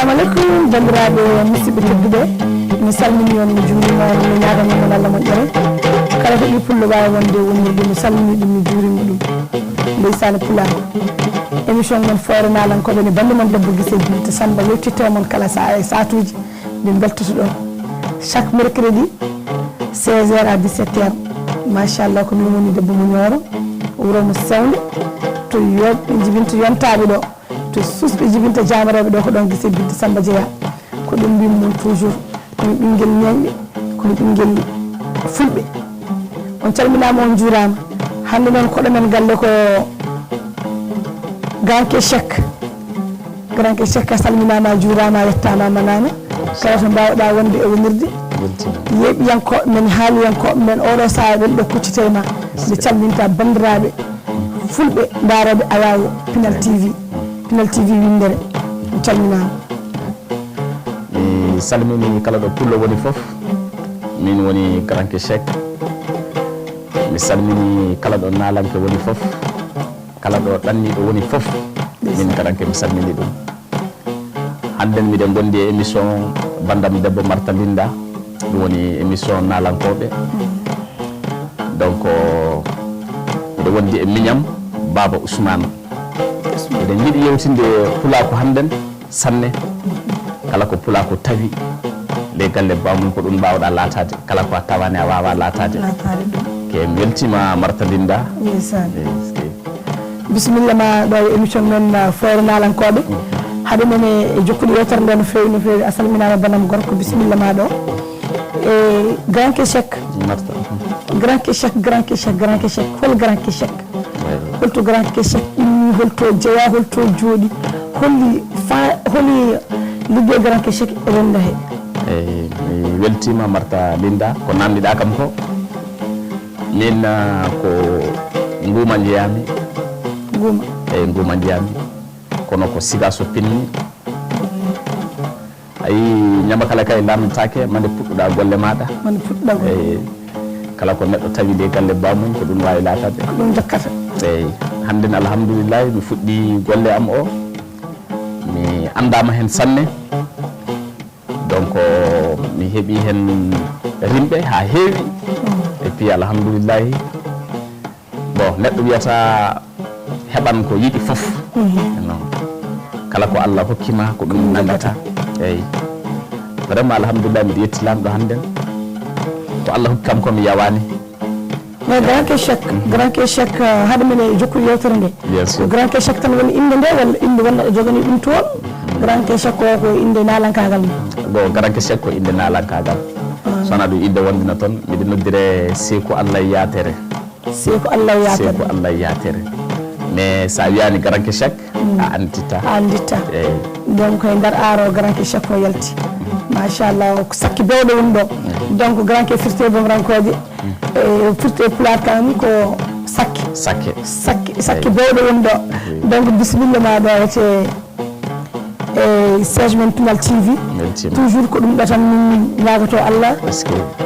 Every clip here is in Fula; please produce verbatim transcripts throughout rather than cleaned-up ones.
Assalamu aleykum, banndiraaɓe musidɓe tedduɓe. Mi salmini on, mi juurima on, mi ñaaganii mon Allah moƴƴere. Kala to ɓii pullo waawi wonde wonirde, mi salmini ɗum, mi juurima ɗum. Ndeysaan Pulaar. Émission mon Fooyre Naalankooɓe ne banndu mon debbo Gise Binta Samba yewtitte mon kala sahaa e saatuuji. Min mbeltoto ɗon chaque mercredi seize heures à dix-sept heures. Machallah, ko min woni debbo mo Ñooro, wuro mo Sewnde, to yooɓe jibinta yontaaɓe ɗo, to suusɓe jibinta jaamareeɓe ɗo, ko ɗon Gise Binta Samba jeyaa. Ko ɗum mbimi mon toujours, ko mi ɓinngel ñeeñɓe, ko mi ɓinngel fulɓe. On calminaama, on njuuraama. Hannde noon koɗo men galle ko Ganke Chek. Grand Cheikh, a salminaama, a juuraama, a yettaama, a manaama. Kala to mbaawɗaa wonde e wonirde. Weltima. Yeeɓiyankooɓe men, haaliyankooɓe men, oɗo sahaa eɗen ɗo kuccita e ma. Nde calminta banndiraaɓe fulɓe ndaarooɓe Ayaawo Pinal T V. Pinal T V winndere. On calminaama. Mi salmini kala ɗo pullo woni fof. Min woni Grand Cheikh. Mi salmini kala ɗo naalanke woni fof. Kala ɗo ɗanniiɗo woni fof, min karanke mi salmini ɗum. Hannden miɗen ngondi e émission banndam debbo Marta Linda, ɗum woni émission naalankooɓe. Donc miɗo wondi e miñam Baaba Ousmane. Miɗen yiɗi yewtinde pulaaku hannden sanne. Kala ko pulaaku tawi ley galle baamum, ko ɗum mbaawɗaa laataade. Kala ko a tawaani a waawaa laataade. Laataade ɗum. Ke mi weltiima Marta Linda. Ndeysaan. Bisimilla ma ɗo e émission men, uh, Fooyre Naalankooɓe. Haade men e jokkude yewtere nde no feewi, no feewi. A salminaama banam gorko, bisimilla ma ɗo. E Grand Kechek. Marta. Grand Kechek, Grand Kechek, Grand Kechek. Hol Grand Kechek? Holto Grand Kechek immi, holto jeyaa, holto jooɗi? Holi fa, holi ligge Grand Kechek e renda he? Eyi, mi weltiima Marta Linda, ko namdiɗaa kam ko. Min, ah, ko Nguuma njeyaami. Nguuma? Eyi, Nguuma njeyaami. Kono ko Sigaso pinmi. A yii, ñama kala kay lamndataake, mande puɗɗuɗaa golle maaɗa. Mande puɗɗuɗaa golle. Eyi, kala ko neɗɗo tawi ley galle baamum, ko ɗum waawi laataade. Ko ɗum jokkata. Eyi, hannden alhamdulillahi, mi fuɗɗii golle am o. Mi anndaama heen sanne. Donc mi heɓii heen rimɓe haa heewi. Et puis alhamdulillahi, bon, neɗɗo wiyata heɓan ko yiɗi fof. Non, kala ko Allah hokki ma ko ɗum nanngata. Eyi, vraiment alhamdulillahi, miɗo yetti Laamɗo hannden. Ko Allah hokki kam ko mi yawaani. Mais Grand Kechek, Grand Kechek, uh, haade men e jokkude yewtere nde. Bien sûr. Ko Grand Kechek tan woni innde nde, walla innde wonno ɗo joganii ɗum toon? Grand Kechek ko, ko innde naalankaagal mum? Bon, Grand Kechek ko innde naalankaagal. Ah. So wonaa ɗum innde wonde na toon, miɗo noddire Seeku Allah Yaatere. Seeku Allah Yaatere. Seeku Allah Yaatere. Mais so a wiyaani Grand Kechek, a annditta. A annditta. Eyi. Donc e nder aaro Grand Kechek o yalti. Machallah, ko Sakki bewɗo woni ɗo. Donc Grand Kechek firti e boomarankoje. E firti e pulaar kam ko Sakki. Sakki. Sakki, Sakki bewɗo woni ɗo. Donc bisimilla ma ɗo e te, e siège men Pinal T V. Weltima. Toujours ko ɗum ɗo tan min ñaagoto Allah.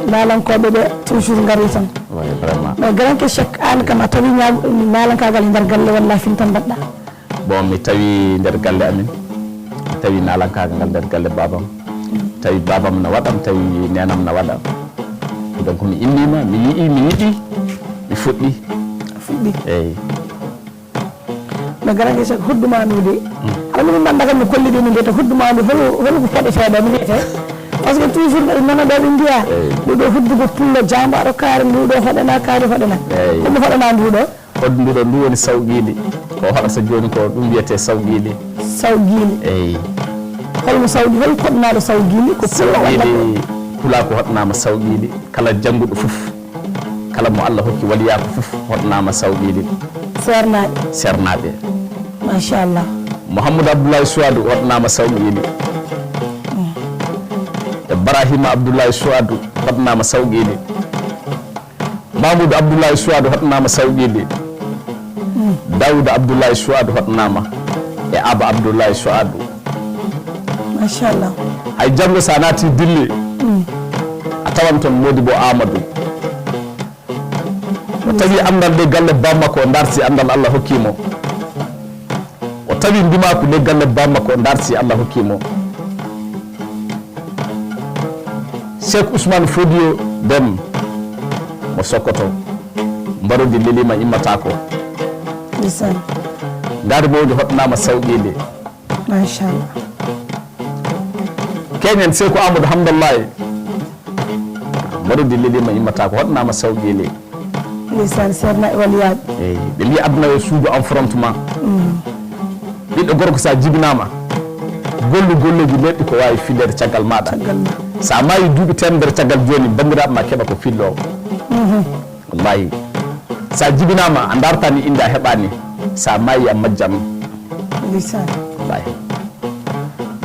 Naalankooɓe ɓe toujours ngari tan. Oui, vraiment. Mais Grand Kechek, aan kam a tawi ñaag-, naalankaagal e nder galle walla fin tan mbaɗɗa? Bon, mi tawi nder galle amin. Mi tawi naalankaagal ngal nder galle baabam. Mi tawi baabam na waɗam, mi tawi neenam na waɗam. Donc mi inniima, mi yi'i, mi yiɗi, mi fuɗɗi. A fuɗɗi? Eyi. No Grand Kechek, hoddu ma ndu de. Aɗa min manda kam no kolli de, min mbiyata hoddu ma ndu, hol, hol ko hoɗetee ɗo, mi wiyete. Parce que toujours mbeɗa nana ɗo ɓe mbiya, eyi, ndu ɗo hoddu ko pullo jaambaɗo kaari, ndu ɗo hoɗana kaari, hoɗana. Eyi. Ko mi hoɗana ndu ɗo? Hoddu ndu ɗo, ndu woni sawqiili. Ko hoɗata jooni ko ɗum wiyetee sawqiili. Sawqiili. Eyi. Holmo sawqi-, hol koɗnaaɗo sawqiili? Ko pullo walla ko? Sawqiili, pulaaku hoɗanaama sawqiili. Kala jannguɗo fof. Kala mo Allah hokki waliyaaku fof hoɗanaama sawqiili. Seernaaɓe. Seernaaɓe. Machallah. Mouhamadou Abdoulaye Souadou hoɗanaama sawqiili. Ibrahima Abdoulaye Souadou hoɗanaama sawqiili. Mamoudou Abdoulaye Souadou hoɗanaama sawqiili. Daouda Abdoulaye Souadou hoɗanaama. E Aba Abdoulaye Souadou. Machallah. Hay janngo so a naati Dilli, a tawan toon Modibo Amadou. O tawi anndal nde galle bammakko, o darti anndal Allah hokki mo. O tawi ndimaaku nde galle bammakko, o darti Allah hokki mo. Cheikh Ousmane Fodio Dem mo Sokoto. Mbarodi lelima immataako. Ndeysaan. Ngaari mawndi hoɗnaama sawƴeende. Machallah. Keñen Seeku Amadou Hamdallahi. Mbarodi lelima immataako hoɗnaama sawƴeende. Ndeysaan, Seerna e waliyaaɓe. Eyi, ɓe mbiya aduna yo suudu affrontement. Ɓiɗɗo gorko sa jibinaama, gollu golleeji leɗɗi ko waawi fileede caggal maaɗa. Caggal ma. Sa maayi duuɓi teemedere caggal jooni, banndiraaɓe ma keɓa ko filloowo. Wallahi. Sa jibinaama, a dartaani innde a heɓaani. Sa maayi a majjan. Ndeysaan. Wallahi.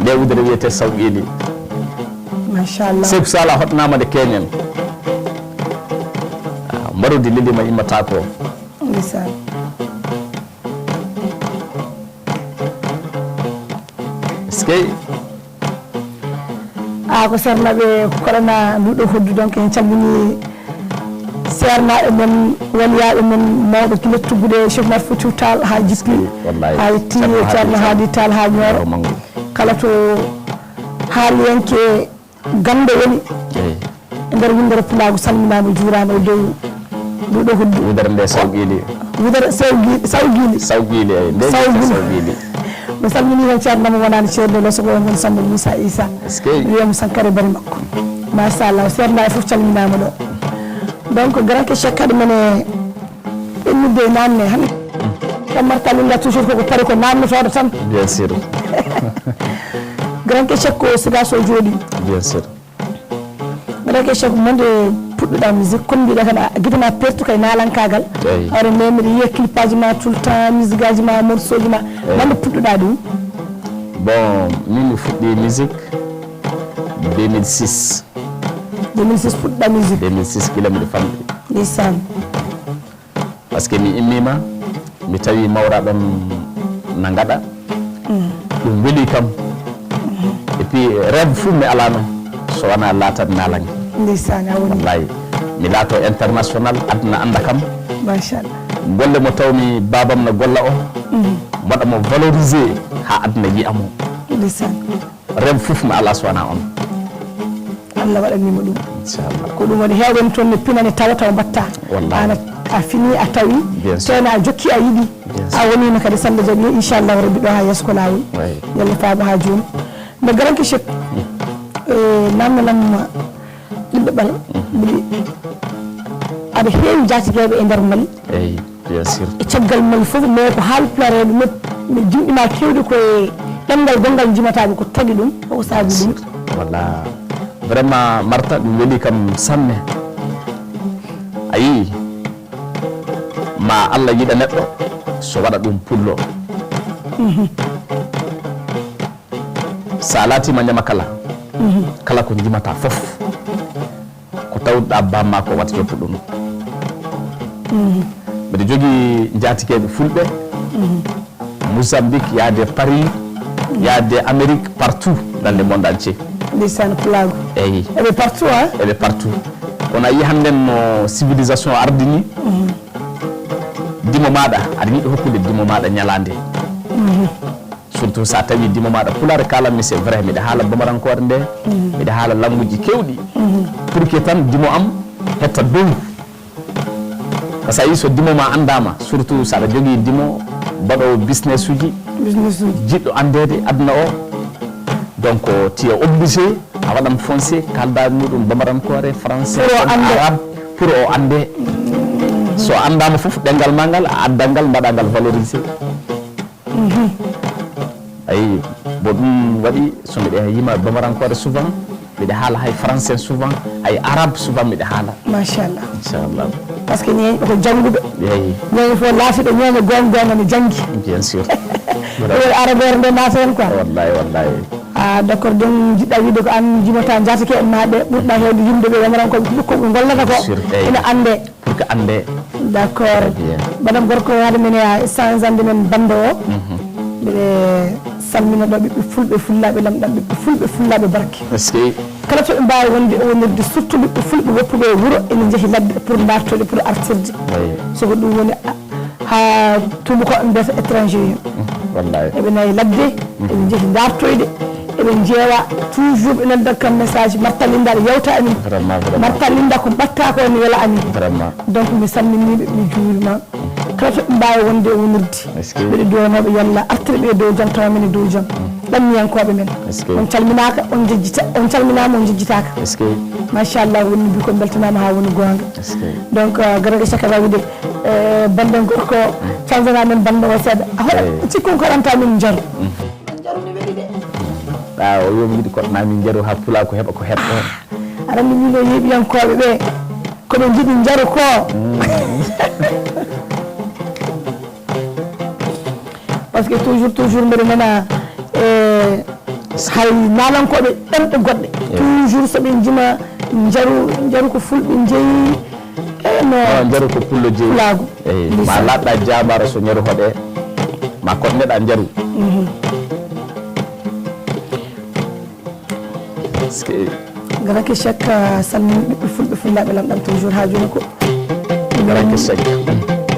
Nde wudere wiyetee sawƴeeli. Machallah. Seeku Sala hoɗnaama nde keñen. Ah, mbarodi lelima immataako. Ndeysaan. Eskey. A ko Seernaaɓe koɗana nduɗo hoddu, donc en calmini Seernaaɓe men, waliyaaɓe men, mawɓe gila tuggude Cheikh Oumar Foutiyou Tall ha jippi, Wallahi. ha yetti Ceerno Haadi Ceerno Tall. Haadi Tall ha Nioro. Mawɗo manngu. Kala to haaliyanke ganndo woni Eyi. e nder winndere pulaagu salminaama, juuraama e dow nduɗo hoddu. Wudere nde sawƴeeli. Wudere sawgi-, sawgiili. Sawgiili, eyi. Nde Sawgiili. Sawgiili. Mi salmini heen ceerno mo wonaani ceerno Loso ko won Samba Moussa Issa. Eskey. Wiyamo Sankare Bari makko. Machallah, Seernaaɓe fof calminaama ɗo. Donc, grand que Cheikh kadi mene ɓennidde e namne han. Ɗam marta linga toujours koko pari ko namnotooɗo tan. Bien sûr. Grand que Cheikh ko Sigaso jooɗi. Bien sûr. Grand que Cheikh, mande puɗɗuɗa musique, kono mbiɗa kana gitana pertu kay nalankagal. Eyi. Hoore men mbiɗa yiya clippaji ma tout le temps, musiqueaji ma, morceauji ma. Mande puɗɗuɗa ɗum. Bon, min mi fuɗɗi musique deux mille six. Deux mille six puɗɗuɗa musique. Deux mille six kila miɗo famɗi. Ndeysaan. Parce que mi immima, mi tawi mawraɓam na ngaɗa. Ɗum weli kam. Et puis rêve fuu mi alano so wona laata nalanke. Ndeysaan, a woni. Wallahi. Mi laato international, aduna anda kam. Machallah. Golle mo tawmi babam na golla o. Mbaɗa mo valoriser ha aduna yiya mo. Ndeysaan. Rêve fof mi ala so wona on. Allah waɗanima ɗum. Inchallah. Ko ɗum waɗi heewɓe toon ne pinane tawa taw mbatta. Wallahi. An a fini a tawi. Bien sûr. Tena a jokki a yiɗi. Bien sûr. A wonima kadi sanda jaɓi inchallahu rabbi ɗo ha yeeso ko lawol. Oui. Yalla faaba ha jooni. Nde grand que Cheikh. E namnanam ɓiɗɗo ɓal. Mbiɗi aɗa heewi jaatigeɓe e nder Mali. Eyi. Bien sûr. E caggal mum fof, mais ko haalpulareeɓe, mais jimɗi ma kewɗi koye ɗemngal gonngal jimataɓe, ko tagi ɗum, ko saabi ɗum? Wala, vraiment Marta, ɗum weli kam sanne. A yii, ma Allah yiɗa neɗɗo so waɗa ɗum pullo. Sa laatima ñamakala, kala ko jimata fof, ko tawɗa bamma ko watta joppu ɗum. Mbiɗa jogii njaatikeeɓe fulɓe, Mozambique, yaade Paris, yaade Amérique, partout dans le monde entier. Ndeysaan, pulaagu. Eyi. Eɓe partout, ha? Eɓe partout. Kono a yii hannden no civilisation ardini, dimo maɗa, aɗa yiɗi hokkude dimo maɗa ñalaande. Surtout sa tawi dimo maɗa pulaar kalanmi, c'est vrai, miɗa haala bamarankoore nde, miɗa haala languji kewɗi. Pour que tan dimo am hetta dow. Parce que a yii so dimo ma anndama, surtout saɗa jogii dimo baɗowo business uji, Business uji. Jiɗɗo anndeede aduna o, donc tu es obligé a waɗan foncé, kalda muɗum bamarankoore, français, Pour o annde. Arabe, pour o annde. So anndama fof, ɗemngal ma ngal, a addan ngal, mbaɗa ngal valorisé. Ayi, bon, ɗum waɗi so miɗa yima bamarankoore souvent, miɗa haala hay français souvent, hay arabe souvent miɗa haala. Machallah. Inchallah. Parce que ñeeño ko jannguɓe. Eyi. Ñeeño fof laatiɗo ñeeño goonga goonga ne janngi. Bien sûr. Ɗo arabeere nde naata heen quoi. Wallahi, wallahi. Ah, d'accord, donc jiɗɗa wiide ko an jimata njaatike en ma ɓe ɓurɗa heewde yimde ɓe bamarankoɓe ko ɓe gollata ko. Sûr, eyi. Ina annde. Pour que annde. D'accord. Bien. Madame Gorko, hade men e changeande men bande o. Mbiɗe salmina ɗo ɓiɓɓe fulɓe, fullaaɓe lamɗam, ɓiɓɓe fulɓe, fullaaɓe barke. Est-ce que Kala to ɓe mbaawi wonde e wonirde, surtout ɓiɓɓe fulɓe woppuɓe e wuro, ene njehi ladde pour ndartoyde, pour artirde. Oui. So ko ɗum woni a- ha tuubakoɓe mbiyata étranger en. Wallahi. Eɓe nayi ladde, eɓe njehi ndartoyde, Ɓe njeewa, toujours ɓe noddat kam message, Marta Linda aɗa yewta amin. Vraiment, vraiment. Marta Linda ko mbatta ko ne wela amin. Vraiment. Donc mi salminiɓe, mi juurima. Kala to ɓe mbawi wonde e wonirde. Est-ce que? Mbeɗa duwanoɓe yalla artire ɓe e dow jam tawa men e dow jam. Ɗanniyankoɓe men. Est-ce que? On calminaka, on jejjita, on calminama, on jejjitaka. Est-ce que? Machallah, wonni bi ko beltanama ha woni gonga. Est-ce que? Donc, euh, garage chaka ba wide, euh, banden gorko, chanzana men banden o seeɗa. A hoɗa, cikkon ko ranta min jaru. Jaru ni weɗi de. Ɗa o yo mi yiɗi koɗna min jaru ha pula ko heɓa ko heɓa. Aɗa anndi min o yeeɓiyankooɓe ɓe, ko ɓe njiɗi njaru ko. Parce que toujours, toujours mbeɗa nana, e, hay naalankooɓe ɗemɗe goɗɗe. Toujours so ɓe njima njaru, njaru ko fulɓe njeyi. E, no. No, njaru ko pullo jeyi. Pulaagu. Eyi, ma laɗɗa jaabara so njaru hoɗe, ma koɗneɗa njaru. Est-ce que Garake Cheikh, ah, salmin ɓiɓɓe fulɓe fullaaɓe lamɗam toujours ha jooni ko. Garake Cheikh.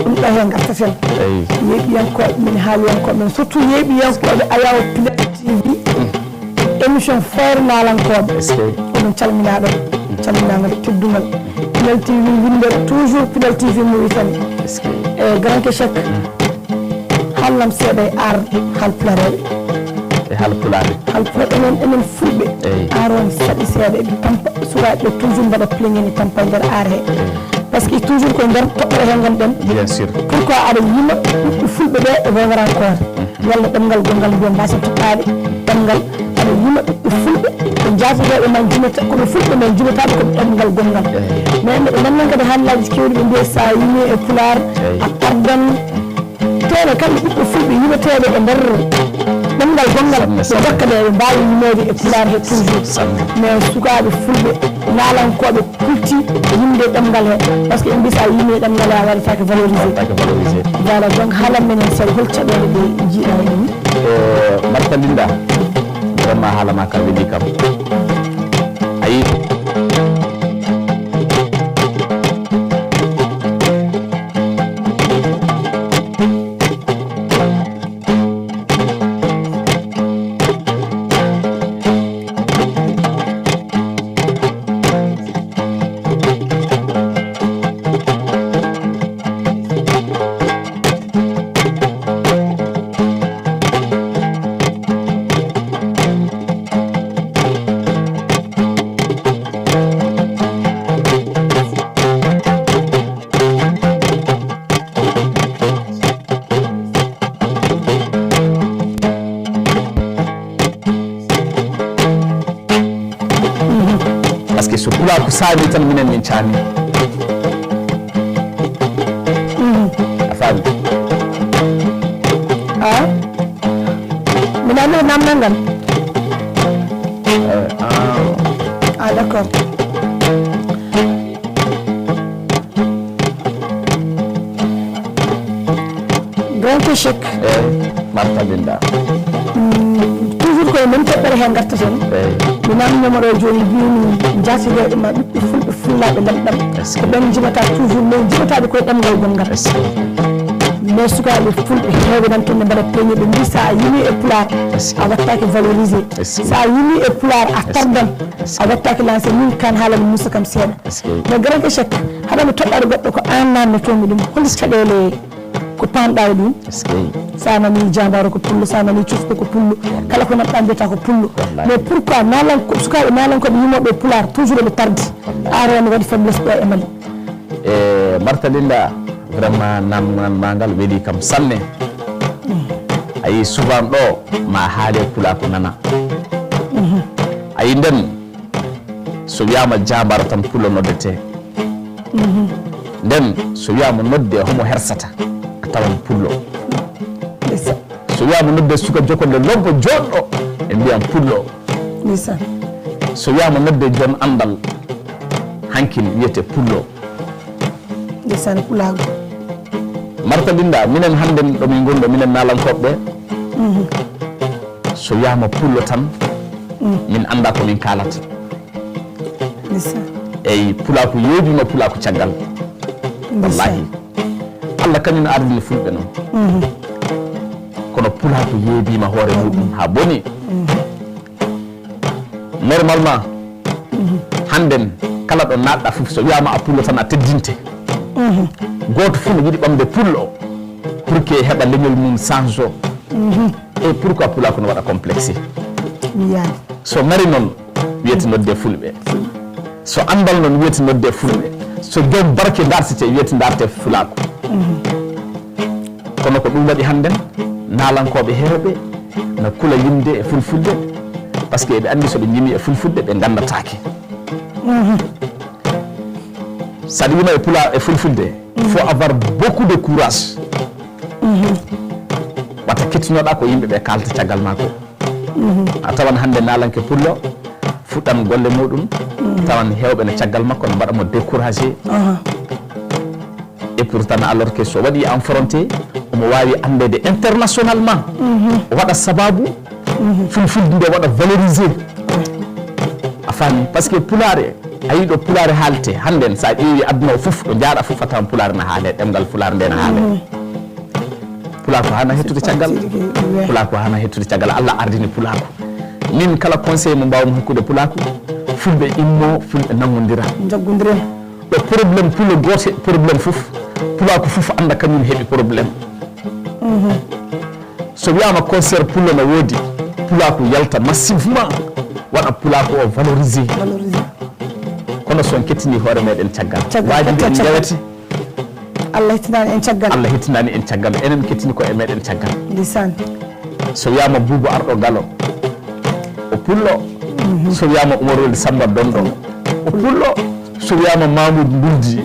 Ɗum ɗo heen ngartaten. Eyi. Yeeɓiyankooɓe men, haaliyankooɓe men, surtout yeeɓiyankooɓe Ayaw Pilel T V. Émission Fayre Naalankooɓe. Est-ce que? Oɗon calminaaɗo. Calminaangal teddungal. Pilel T V winndere toujours Pilel T V Mauritanie. Est-ce que? E Garake Cheikh. Haalnam seeɗa e ar haalpulareeɓe. E haalpulaare. Haalpulaar enen, enen fulɓe. Eyi. Ar on saɗi seeɗa eɓe tampa, sukaaɓe ɓe toujours mbaɗa pleŋe ne tampa e nder ar he. Eyi. Parce que toujours koye nder toɓɓere he ngonɗen. Bien sûr. Pourquoi aɗa yima ɓiɓɓe fulɓe ɓe e wewerankoore? Walla ɗemngal gonngal mbiya mbasa toɓɓaade ɗemngal, aɗa yima ɓiɓɓe fulɓe ɓe jaafotooɓe ma jimata, kono fulɓe men jimataaɓe ko ɗemngal gonngal. Eyi. Mais mbeɗa nanna kadi haallaaji keewɗi ɓe mbiya sa yimi e pulaar, eyi, a tardan. Tene kamɓe ɓiɓɓe fulɓe yimeteeɓe e nder ɗemngal gonngal, ɓe jokka ɓe, ɓe mbaawi yimeede e pulaar he toujours. Mais sukaaɓe fulɓe, naalankooɓe, kulti yimde ɗemngal he. Parce que en mbisa yimi ɗemngal he, a waɗataake valorisé. Waɗataake valorisé. Voilà, donc haalan menen seeɗa, hol caɗeele ɗe njiiɗa e ɗum? E, Marta Linda, vraiment haala ma ka weli kam. A yii? Parce que so pulaaku saami tan, minen min caami. A faami? Ah? Mbiɗa anndi ko namdal ngal. Eh, ah. Ah, d'accord. Grand échec. Eh, Marta Linda. Mm, toujours koye men toɓɓere he ngartaten. Eh. Mi namndoma ɗo jooni, mbimi jaatidooɓe ma ɓiɓɓe fulɓe fullaaɓe lamɗam. Est-ce que? Ko ɓen njimata toujours, mais njimataɓe koye ɗemngal gonngal. Est-ce que? Mais sukaaɓe fulɓe heewɓe nan toon ne mbaɗa peeñe, ɓe mbi sa yimi e pulaar, est-ce que, a wattaake valorisé. Est-ce que? Sa yimi e pulaar, a, est-ce que, tardan. Est-ce que? A wattaake lancé. Min kan haalani Moussa kam seeɗa. Est-ce que? Mais grand échec, haɗa mi toɗɗaɗo goɗɗo ko an namnotoomi ɗum. Hol caɗeele ko paamɗa e ɗum? Est-ce que? Sa nani jaambaaro ko pullo, sa nani cusko ko pullo. Wallahi. Kala ko nanɗa mbiyata ko pullo. Wallahi. Mais pourquoi naalan-, sukaaɓe naalankooɓe yimooɓe e pulaar toujours eɓe tardi? Wallahi. Ar on waɗi faiblesse ɗo e Mali. E Marta Linda, vraiment namdal ma ngal weli kam sanne. A yii souvent ɗo ma haale pulaaku nana. A yii nden so wiyama jaambaaro tan pullo noddete. Nden so wiyama nodde homo hersata a tawan pullo. Ndeysaan. So wiyama nodde suka jokonde lobbo joɗɗo ɓe mbiyan pullo. Ndeysaan. So wiyama nodde jon andal hankin wiyete pullo. Ndeysaan, pulaagu. Marta Linda, minen hannden ɗo min ngonɗo, minen naalankooɓe ɓe, mhm, so wiyama pullo tan, mm, min annda ko min kaalata. Ndeysaan. Eyi, pulaaku yeeɓiima, pulaaku caggal. Ndeysaan. Wallahi. Allah kañum ardini fulɓe noon. Mhm. Kono pulaaku yeeɓiima hoore muɗum haa boni. Mhm. Normalement, hannden kala ɗo naatɗa fof, so wiyaama a pullo tan a teddinte. Gooto fof no yiɗi ɓamde pullo o pour que heɓa leñol mum change o. Et pourquoi pulaaku no waɗa complexé? Mi yaani. So ngari noon, wiyete nodde fulɓe. So anndal noon, wiyete nodde fulɓe. So joom barke dartete, wiyete ndarte fulaaku. Kono ko ɗum waɗi hannden naalankooɓe heewɓe na kula yimde e fulfulde, parce que eɓe anndi so ɓe ñimi e fulfulde ɓe nganndataake. Saɗa yima e pula e fulfulde, faut avoir beaucoup de courage. Wata kettinoɗa ko yimɓe ɓe kaalta caggal ma ko. A tawan hannde naalanke pullo fuɗɗan golle muɗum, tawan heewɓe no caggal makko no mbaɗa mo découragé. Et pourtant, alors que so waɗi affronté, omo waawi anndeede internationalement. O waɗa sababu fulfulde nde waɗa valorisé. A faami? Parce que pulaare, a yiɗo pulaare haalte hannden, so a ƴeewi aduna o fof, ɗo njaaɗa fof a tawan pulaare na haale, ɗemngal pulaare nde na haale. Pulaaku hana hettude caggal. Pulaaku hana hettude caggal. Allah ardini pulaaku. Min kala conseil mo mbaawmi hokkude pulaaku, fulɓe immo, fulɓe nanngondira. Njaggondiren. Ɗo problème pullo gooto heɓi problème fof, pulaaku fof annda kañum heɓi problème. So wiyaama concert pullo na woodi, pulaaku yalta massivement, waɗa pulaaku o valorisé. Valorisé. Kono so en kettini hoore meɗen caggal, caggal, wajibi en caggal. Njewete. Allah hettinaani en caggal. Allah hettinaani en caggal. Enen kettini ko e meɗen caggal. Ndeysaan. So wiyaama Buubu Arɗo Galo, o pullo. So wiyaama Umar Weli Samba Donɗo, o pullo. So wiyaama Mamoudou Nduldi,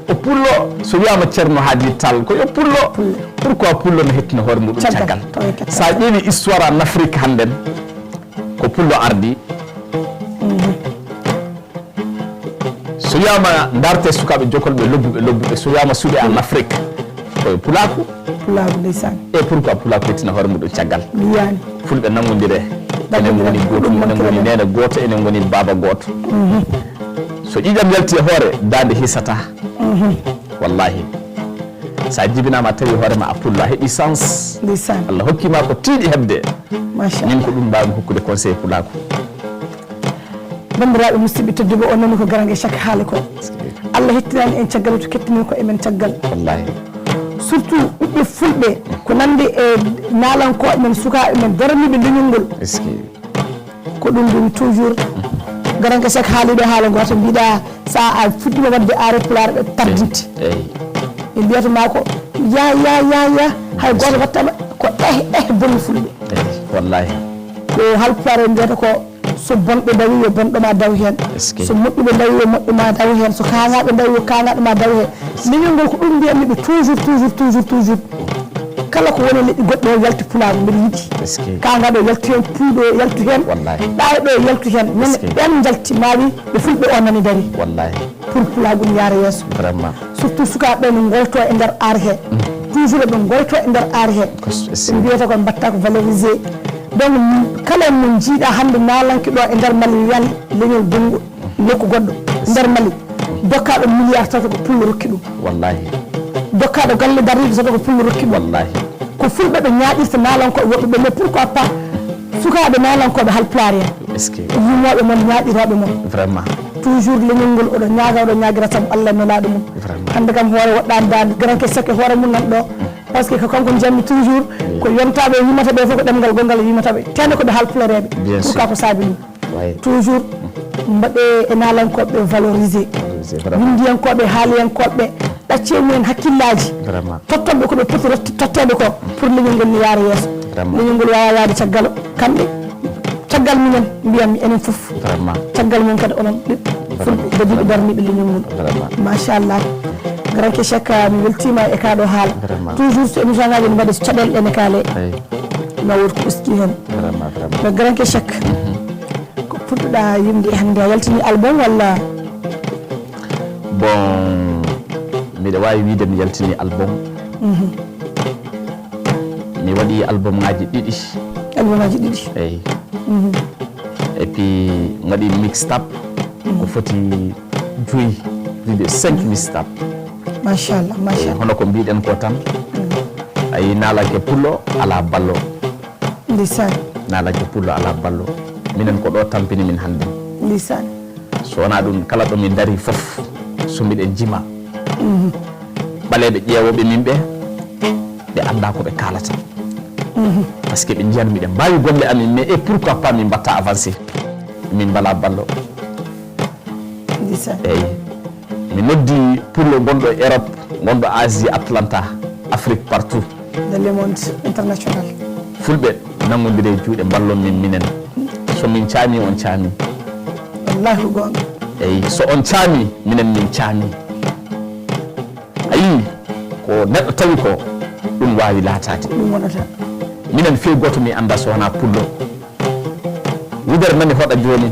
o pullo. So wiyaama Ceerno Haadi Tall, ko yo pullo. Pullo. Pourquoi pullo no hettina hoore muɗum caggal? Caggal. Tawa e caggal. So a ƴeewi histoire en Afrique hannden, ko pullo ardi. So wiyaama ndarte sukaaɓe jokolɓe lobbuɓe, lobbuɓe, so wiyaama suuɗe en Afrique, koye pulaaku. Pulaaku, ndeysaan. Et pourquoi pulaaku hettina hoore muɗum caggal? Mi yiyaani. Fulɓe nanngondire. Enen ngoni gootum, enen ngoni neene gooto, enen ngoni baaba gooto. So ƴiiƴam yalti e hoore, daande hisataa. Wallahi. So a jibinaama a tawi hoore ma a pullo, a heɓi sens. Ndeysaan. Allah hokki ma ko tiiɗi heɓde. Machallah. Min ko ɗum mbaawmi hokkude conseil pulaaku. Banndiraaɓe musidɓe tedduɓe, on nani ko Garange Cak haali ko. Allah hettinaani en caggal, to kettinen ko e men caggal. Wallahi. Surtout ɓiɓɓe fulɓe, ko nanndi e naalankooɓe men, sukaaɓe men, daraniiɓe leñol ngol. Eskey. Ko ɗum ɗum toujours. Garange Cak haali ɗo haala gooto, mbiɗa so a fuɗɗima waɗde aare pulaar ɓe tardinte. Eyi. Ɓe mbiyata ma ko ya, ya, ya, ya, hay gooto wattama ko eh, eh, bonni fulɓe. Eyi, wallahi. Ko halpulaar en mbiyata ko so bonɓe ndawi yo bonɗo ma daw heen. Eskey. So moƴƴuɓe ndawi yo moƴƴo ma daw heen. So kaŋaaɓe ndawi yo kaŋaaɗo ma daw heen. Leñol ngol ko ɗum mbiyatmi ɓe toujours, toujours, toujours, toujours. Kala ko woni leƴƴi goɗɗi o yalti pulaagu mbiɗa yiɗi. Eskey. Kaŋaaɗo yalti heen, puuɗo yalti heen. Wallahi. Ɗaayɗo yalti heen. Nene ɓeen njalti maawi ɓe fulɓe o nani dari. Wallahi. Pour pulaagu ne yaara yeeso. Vraiment. Surtout sukaaɓe ɓe no ngoyto e nder aar he. Toujours ɓe ngoyto e nder aar he. Ɓe mbiyata ko mbatta ko valorisé. Donc kala mo jiiɗa hannde naalanke ɗo e nder Mali wiyan leñol bonngol nokku goɗɗo nder Mali. Dokkaaɗo milliard tato ko pullo rokki ɗum. Wallahi. Dokkaaɗo galle darniiɗo tato ko pullo rokki ɗum. Wallahi. Ko fulɓe ɓe ñaaɗirta naalankooɓe woɓɓe ɓe, mais pourquoi pas sukaaɓe naalankooɓe halpulaar en? Eskey. Yumooɓe mon, ñaaɗirooɓe mon. Vraiment. Toujours leñol ngol oɗo ñaaga, oɗo ñaagira sabu Allah e nelaaɗo mum. Vraiment. Hannde kam hoore woɗɗaani daande, Garange Cak e hoore mum nan ɗo. Parce que ko kanko njammi toujours, ko yontaaɓe e yimata ɓe fof ko ɗemngal gonngal e yimata ɓe. Tene ko ɓe halpulareeɓe. Bien sûr. Pourquoi ko saabi ɗum? Toujours mbaɗe e naalankooɓe valorisé. Valorisé, vraiment. Winndiyankooɓe, haaliyankooɓe, ɗaccee mumen hakkillaaji. Vraiment. Tottanɓe ko ɓe poti rotti-, totteede ko pour leñol ngol ne yaara yeeso. Vraiment. Leñol ngol waawaa yahde caggal kamɓe. Caggal minen, mbiyatmi enen fof. Vraiment. Caggal mum kadi onon ɓiɓɓe fulɓe, dadiiɓe darniiɓe leñol ngol. Vraiment. Machallah. Garange Cak, mi weltiima e kaa ɗo haala. Vraiment. Toujours so émission ngaaji ne mbaɗi, so caɗeele ɗe ne kaale. Eyi. Ma wood ko usti heen. Vraiment, vraiment. Mais Garange Cak, ko puɗɗoɗaa yimde hannde, a yaltini album walla? Bon, miɗa waawi wiyde mi yaltini album. Mi waɗi album ngaaji ɗiɗi. Album ngaaji ɗiɗi? Eyi. Et puis mi waɗi mixtape ko foti joyi, plus de cinq mixtape. Machallah, machallah. Hono ko mbiɗen ko tan, a yi naalanke pullo alaa ballo. Ndeysaan. Naalanke pullo alaa ballo. Minen ko ɗo tampini min hannde. Ndeysaan. So wonaa ɗum, kala ɗo min ndarii fof, so miɗen njima. Ɓaleeɓe ƴeewooɓe min ɓe, ɓe anndaa ko ɓe kaalata. Parce que ɓe njiyan miɗen mbaawi golle amin, mais et pourquoi pas min mbatta avancé? Min mbala ballo. Ndeysaan. Eyi. Mi noddi pullo gonɗo Europe, gonɗo Asie, Atlanta, Afrique, partout. Dans le monde international. Fulɓe nanngondire juuɗe, mballon min minen. So min caami, on caami. Wallahi ko goonga. Eyi, so on caami, minen min caami. A yii, ko neɗɗo tawi ko, ɗum waawi laataade. Ɗum wonata. Minen fii gooto mi annda so wonaa pullo. Wudere nani hoɗa jooni,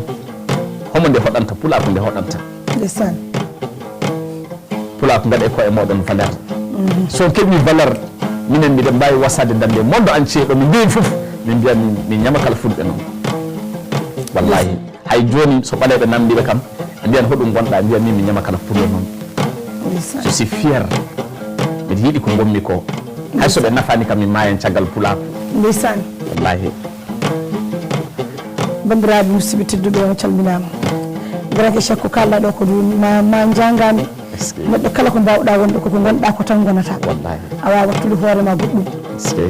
homo nde hoɗanta, pulaaku nde hoɗanta. Ndeysaan. Pulaaku ngaɗe ko e mooɗon valeur. So on keɓii valeur, minen miɗen mbaawi wasaade daande monde entier ɗo min ndewi fof, min mbiya min, min ñama kala fulɓe noon. Wallahi, hay jooni so ɓaleeɓe namndiiɓe kam, ɓe mbiyan hoɗum ngonɗa, mbiya min mi ñama kala pullo noon. Ndeysaan. Je suis fier. Miɗo yiɗi ko ngonmi ko. Hay so ɓe nafaani kam, mi maayan caggal pulaaku. Ndeysaan. Wallahi. Banndiraaɓe musidɓe tedduɓe, on calminaama. Grand Cheikh, ko kaalɗaa ɗo ko ɗum, ma, ma njaangaani. Est-ce que neɗɗo kala ko mbaawɗaa wonde, koko ngonɗaa ko tan ngonata. Wallahi. A waawaa wattude hoore ma goɗɗum. Est-ce que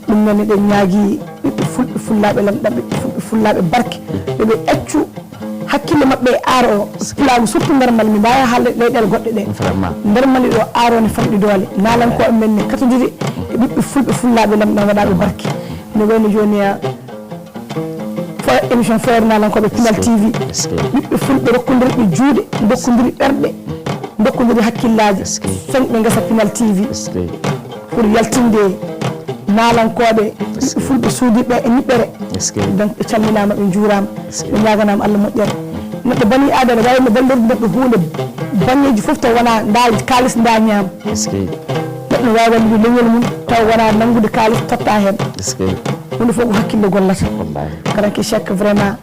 ɗum noon eɗen ñaagii ɓiɓɓe fulɓe, fullaaɓe lamɗam, ɓiɓɓe fulɓe, fullaaɓe barke, yo ɓe accu hakkille maɓɓe e aar o pulaagu, surtout nder Mali, mi mbaawaa haalde leyɗeele goɗɗe ɗe. Vraiment. Nder Mali ɗo, aar o ne famɗi doole. Naalankooɓe men ne katondiri e ɓiɓɓe fulɓe, fullaaɓe lamɗam, waɗaaɓe barke. No wayno jooni a fo émission Feere Naalankooɓe Pinal T V. Est-ce que ɓiɓɓe fulɓe rokkondirɓe juuɗe, ndokkondiri ɓerɗe, ndokkondiri hakkillaaji, est-ce que feñɓe ngesa Pinal T V. Est-ce que pour yaltinde naalankooɓe, est-ce que ɓiɓɓe fulɓe suudiiɓe e niɓɓere. Est-ce que donc ɓe calminaama, ɓe njuuraama, est-ce que ɓe ñaaganaama Allah moƴƴere. Neɗɗo banii aadama waawno ballordu neɗɗo huunde, baŋŋeeji fof taw wonaa ndaa kaalis, ndaa ñaam. Est-ce que neɗɗo waawi wallude leñol mum taw wonaa nanngude kaalis totta heen. Est-ce que huunde fof ko hakkille gollata. Wallahi. Grand Cheikh, vraiment,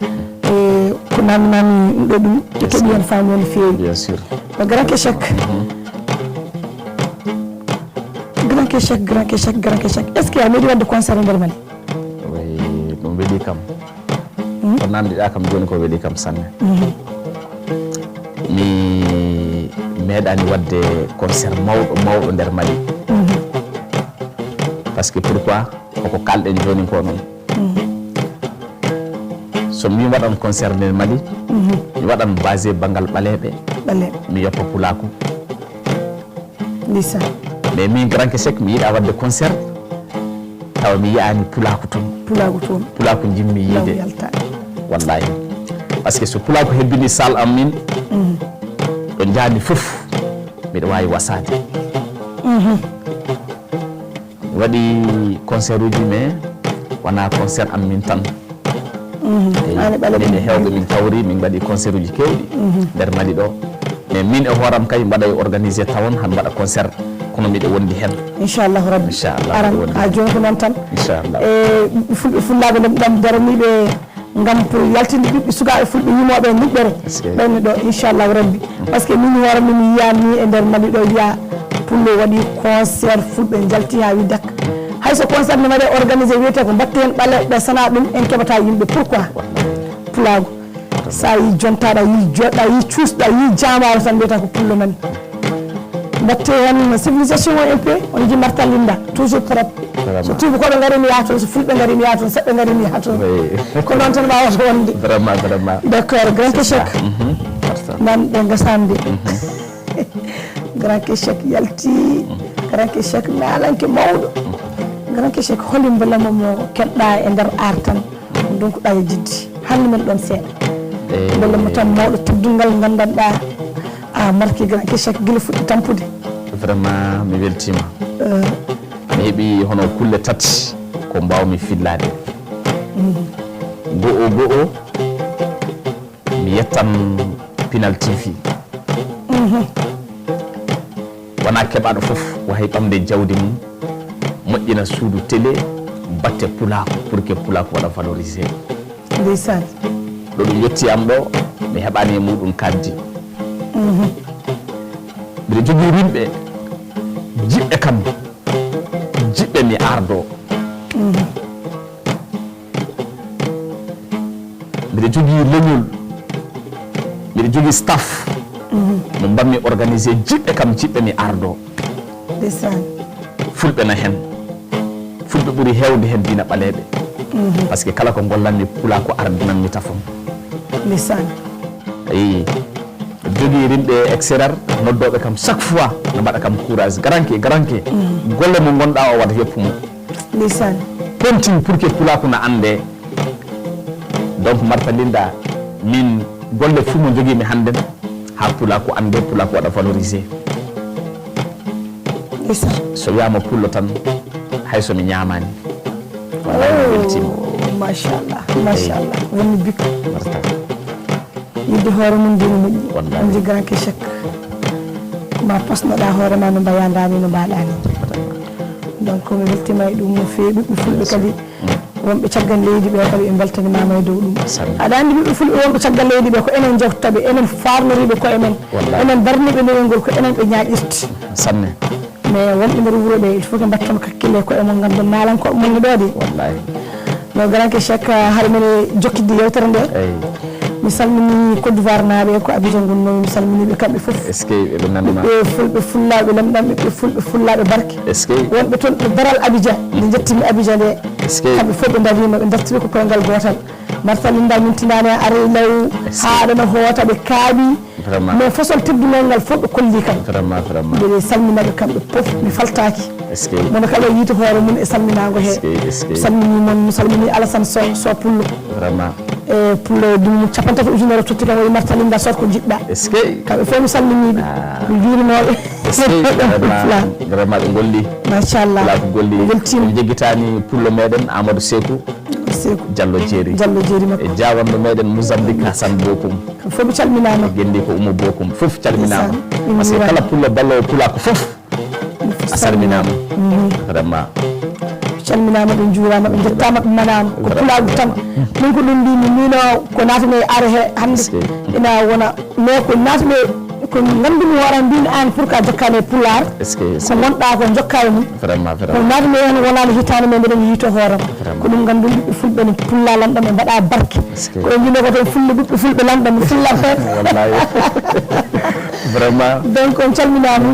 e ko namnami ɗo ɗum, e keɓi heen faami heen no feewi. Bien sûr. Mais Grand Cheikh, Grand Cheikh, Grand Cheikh, Grand Cheikh, est-ce que a meeɗi waɗde concert e nder Mali? Oui, ɗum weeli kam. Hmm? Ko namdiɗaa kam jooni ko weeli kam sanne. Mhm. Mi meeɗaani waɗde concert mawɗo, mawɗo nder Mali. Mhm. Parce que pourquoi? Koko kaalɗen jooni ko noon. Mhm. So mi waɗan concert nder Mali, mhm, mi waɗan basé banngal ɓaleeɓe, ɓaleeɓe, mi yoppa pulaaku. Ndeysaan. Mais min Grand Cheikh, mi yiɗaa waɗde concert, tawa mi yiyaani pulaaku toon. Pulaaku toon. Pulaaku njimmi yiide. Law yalta. Wallahi. Parce que so pulaaku hebbini salle am min, mhm, ɗo njaami fof, miɗo waawi wasaade. Mhm. Mi waɗi concert uji, mais wonaa concert am min tan. Mhm. Eyi, an e ɓaleeɓe min e heewɓe min kawri, min mbaɗi concert uji keewɗi, mhm, nder Mali ɗo. Mais min e hooram kay mbaɗa e organisé tawon, han mbaɗa concert, kono miɗo wondi heen. Inchallahu Rabbi. Inchallah, aran, miɗo wondi haa heen. Jooni ko noon tan. Inchallah. E ɓiɓɓe fulɓe, fullaaɓe ɗam, ɗam daraniiɓe ngam pour yaltinde ɓiɓɓe sukaaɓe fulɓe yimooɓe e niɓɓere. Est-ce que ɓenni ɗo, inchallahu Rabbi. Parce que min hoore min mi yiyaani e nder Mali ɗo wiya pullo waɗi concert, fulɓe njalti haa wi dakka. Hay so concert ne waɗe organisé, wiyete ko mbatte heen ɓaleeɓe, sana ɗum en keɓata yimɓe. Pourquoi? Pulaagu. So a yii jontaɗo, a yii joɗɗo, a yii cuusɗo, a yii jaamaaro tan mbiyata ko pullo nani. Mbatte heen civilisation o un peu, on yiji martal linda, toujours trop. Vraiment. So tuubakooɓe ngari mi yaha toon, so fulɓe ngari mi yaha toon, seɓɓe ngari mi yaha toon. Oui. Ko noon tan waawata wonde. Vraiment, vraiment. D'accord, grand échec. Mhm. Nan ɓe ngasande. Mhm. Grand échec yalti, grand échec naalanke mawɗo. Grand échec, holi mbela mo mo keɗɗa e nder aar tan? Donc ɗa e jiddi. Hannde men ɗon seeɗa. Eh. Mbela mo tan mawɗo teddungal nganndanɗa a marki grand échec gila fuɗɗi tampude. Vraiment, mi weltima. Eh. Mi heɓi hono kulle tati ko mbawmi fillade. Mhm. Go'o, go'o, mi yettan Pinal T V. Mhm. Wona keɓaɗo fof wahay ɓamde jawdi mum, moƴƴina suudu télé, batte pulaaku, pour que pulaaku waɗa valorisé. Ndeysaan. Ɗo ɗum yetti am ɗo, mi heɓaani e muɗum kaddi. Mhm. Mbiɗa jogii rimɓe, jiɓɓe kam, jiɓɓe mi ardo. Mhm. Mbiɗa Jogii leñol, miɗo jogii staff mo mbaɗmi organisé, jiɓɓe kam jiɓɓe mi ardo. Ndeysaan. Fulɓe na heen, fulɓe ɓuri heewde heen dina ɓaleeɓe. Parce que kala ko ngollanmi pulaaku ardinanmi tafon. Ndeysaan. Ayi, jogii rimɓe extérieur, noddooɓe kam chaque fois, no mbaɗa kam courage, garanke, garanke. Golle mo ngonɗa o, waɗa yoppu mo. Ndeysaan. Continue pour que pulaaku na annde. Donc Marta Linda, min golle fuu mo jogii mi hannden, haa pulaaku annde, pulaaku waɗa valorisé. Ndeysaan. So wiyaama pullo tan, hay so mi ñaamaani. Wallahi mi weltiima. Oh, machallah, machallah. Wonni bikko. Marta. Yidde hoore mum dina moƴƴi. Wallahi. On jigganke chèque. Ma posnoɗa hoore ma no mbayanɗa ni, no mbaɗa ni. Donc mi weltima e ɗum no feewi, ɓiɓɓe fulɓe kadi. Wonɓe caggal leydi ɓe kadi ɓe mbeltanimaama e dow ɗum. Sanne. Aɗa anndi ɓiɓɓe fulɓe wonɓe caggal leydi ɓe ko enen jewtata ɓe, enen faarnoriiɓe koye men. Wallahi. Enen mbarniiɓe newol ngol ko enen ɓe ñaaƴirta. Sanne. Mais wonɓe nder wuro ɓe, il faut ɓe mbatton hakkille e koye mon, nganndon naalankooɓe mon ne ɗo de. Wallahi. No garanke chèque, hare men e jokkidde yewtere nde. Eyi. Mi salmini Côte d'Ivoire naaɓe ko Abidjan ngonnomi, mi salmini ɓe kamɓe fof. Est-ce que ɓe nanma? Ɓe fulɓe fullaaɓe lamɗam, ɓe fulɓe fullaaɓe barke. Est-ce que? Wonɓe toon ɓe daral Abidjan, nde njettimi Abidjan nde. Est-ce que? Kamɓe fof ɓe ndariima, ɓe darti ɓe ko koyngal gootal. Marta Linda min tinaani a aray law, Est-ce que? Haa ɗo no hoota ɓe kaaɓi. Vraiment. Mais façon teddungal ngal fof ɓe kolli kam. Vraiment, vraiment. Mbeɗe salminaɓe kamɓe fof, mi faltaaki. Est-ce que? Mono kala yiiti hoore mum e salminaango he. Est-ce que? Est-ce que? Mi salmini mon, mi salmini Alassane Sow, Sow Pullo. Vraiment. E pullo dumu capantato ujunere totti kam waɗi Marta Linda sot ko jiɗɗa. Est-ce que? Kamɓe fof mi salminiɓe. Ah. Mi juurimoɓe. Est-ce que? Vraiment, vraiment ɓe golli. Machallah. Pulaaku golli. Weltima. En jegitani pullo meɗen Amadou Sekou. Sekou. Diallo Jeeri. Diallo Jeeri E makko. Jaawanɗo meɗen Mozambique Hassan Bokum. Fof mi calminama. Gendi ko Ummo Bokum. Fof calminama. Ndeysaan. Parce que kala pullo ballowo pulaaku fof a salminama. Vraiment. Calminama, ɓe juurama, ɓe jettama, ɓe manama. Ko pulaagu tan. Min ko ɗum mbimi, min o ko natane are he hande. Ina wona, mais ko natane ko ngandumi hoore am, mbimi an pour que a jokkani e pulaar. Ko gonɗa ko jokka e mum. Vraiment, ko natane hen wonani hitande men mbiɗen yiito hooram. Ko ɗum ngandumi ɓiɓɓe fulɓe ne pulla lanɗam ɓe mbaɗa barke. Ko ɓe mbino ko toon fulɓe ɓiɓɓe fulɓe lanɗam ɓe fullat hen. Vraiment. Donc on calminama.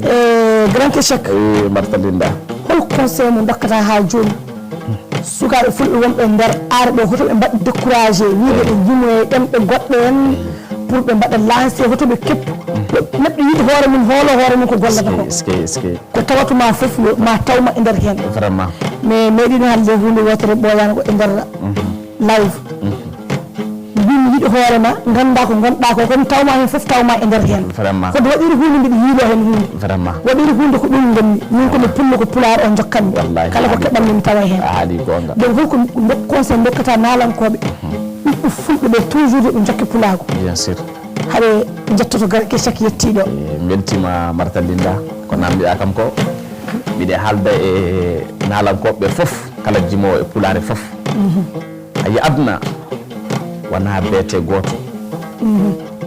E grand échec. E Marta Linda. Hol conseil mo dokkata ha joni? Sukaaɓe fulɓe wonɓe nder aare ɗo, hoto ɓe mbaɗ découragé, wiide ɓe jimo e ɗemɗe goɗɗe en, pour ɓe mbaɗa lancé, hoto ɓe keppu. Neɗɗo yiɗi hoore mum, hoolo hoore mum ko gollata ko. Ko tawatuma fof yo ma tawma e nder hen. Mais meɗin haalde hunde wotere ɓooyani ko e nder live. Mbimi yiɗi hoore ma, ganda ko gonɗa ko, kono tawma hen fof tawma e nder hen. Kono waɗiri hunde mbiɗa yiilo hen hunde. Waɗiri hunde ko ɗum gonmi. Min komi pullo ko pulaar o jokkatmi. Kala ko keɓanmi mi tawa hen. Donc holko conseil dokkata nalankoɓe? Ɓiɓɓe fulɓe ɓe toujours yoɓe jokke pulaagu. Haɗe jettoto garke chaque yettiɗo. Weltima Marta Linda, ko namdiɗa kam ko. Mbiɗe haalda e nalankoɓe fof, kala jimowo e pulaare fof. Ayi, aduna wona beete gooto.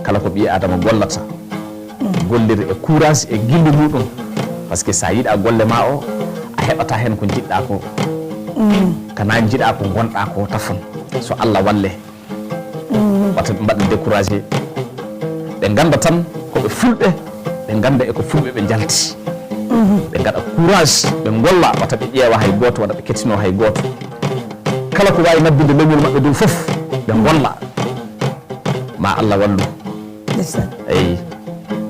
Kala ko ɓii adama gollata, golliri e courage e gilli muɗum. Parce que sa yiɗa golle ma o, a heɓata hen ko jiɗɗa ko. Kana jiɗa ko gonɗa ko tafon. So Allah walle, wata ɓe mbaɗa découragé. Ɓe ganda tan ko ɓe fulɓe, ɓe ganda e ko fulɓe ɓe jalti. Ɓe gaɗa courage, ɓe golla, wata ɓe ƴeewa hay gooto, wata ɓe kettino hay gooto. Kala ko wawi nabbinde leñol maɓɓe ɗum fof, ɓe golla. Ma Allah wallu. Eyi.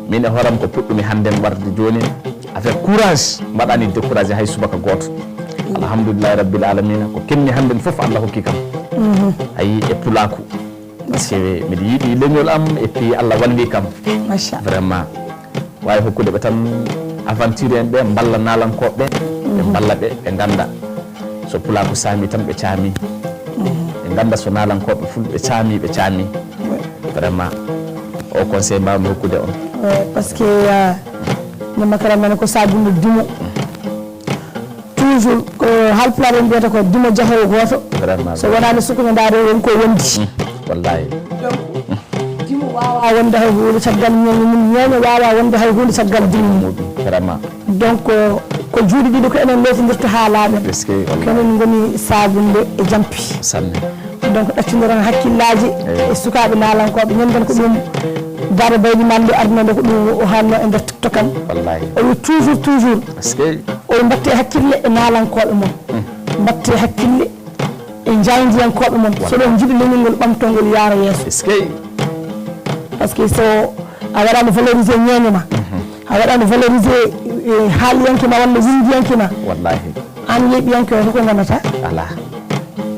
Min e hooram ko puɗɗumi hannden warde jooni, avec courage, mbaɗani découragé hay subaka gooto. Alhamdulillahi rabbil alamina, ko kemmi hannden fof Allah hokki kam. Ayi, e pulaaku. Parce que mbiɗa yiɗi leñol am et puis Allah walli kam. Vraiment. Wawi hokkude ɓe tan aventure en ɓe mballa nalankoɓe ɓe, ɓe mballa ɓe, ɓe ganda so pulaaku saami tan ɓe caami. Ɓe ganda so nalankoɓe fulɓe caami, ɓe caami. Vraiment. O conseil mbawmi hokkude on. Parce que ñamma kala men ko sabunde dimo. Toujours ko halpulaar en mbiyata ko dimo jahowo gooto. So wonaani sukuño ndaade won ko wondi. Wallahi. Dimo wawa wonde hay hunde caggal ñeeño mum, ñeeño wawa wonde hay hunde caggal dimo mum. Vraiment. Donc ko juuɗe ɗiɗi ko enen lootindirta haa laaɓen. Ko enen ngoni sabunde e jampi. Sanne. Donc, ɗaccindiron hakkillaaji e sukaaɓe naalankooɓe. Ñande ko ɗum Daado Baydi Mande aduna nde ko ɗum o haalno e nder TikTok am. Wallahi. O wi toujours, toujours. Parce que O wi mbatte hakkille e naalankooɓe mon. Mbatte hakkille e jaayndiyankooɓe mon. So ɗon njiɗi leñol ngol ɓamtol ngol yaara yeeso. Est-ce que Parce que so a waɗaano valoriser ñeeño ma, a waɗaano valoriser eh, haaliyanke ma walla winndiyanke ma, Wallahi. Aan yeeɓiyanke o, hoko ngonata? Alaa.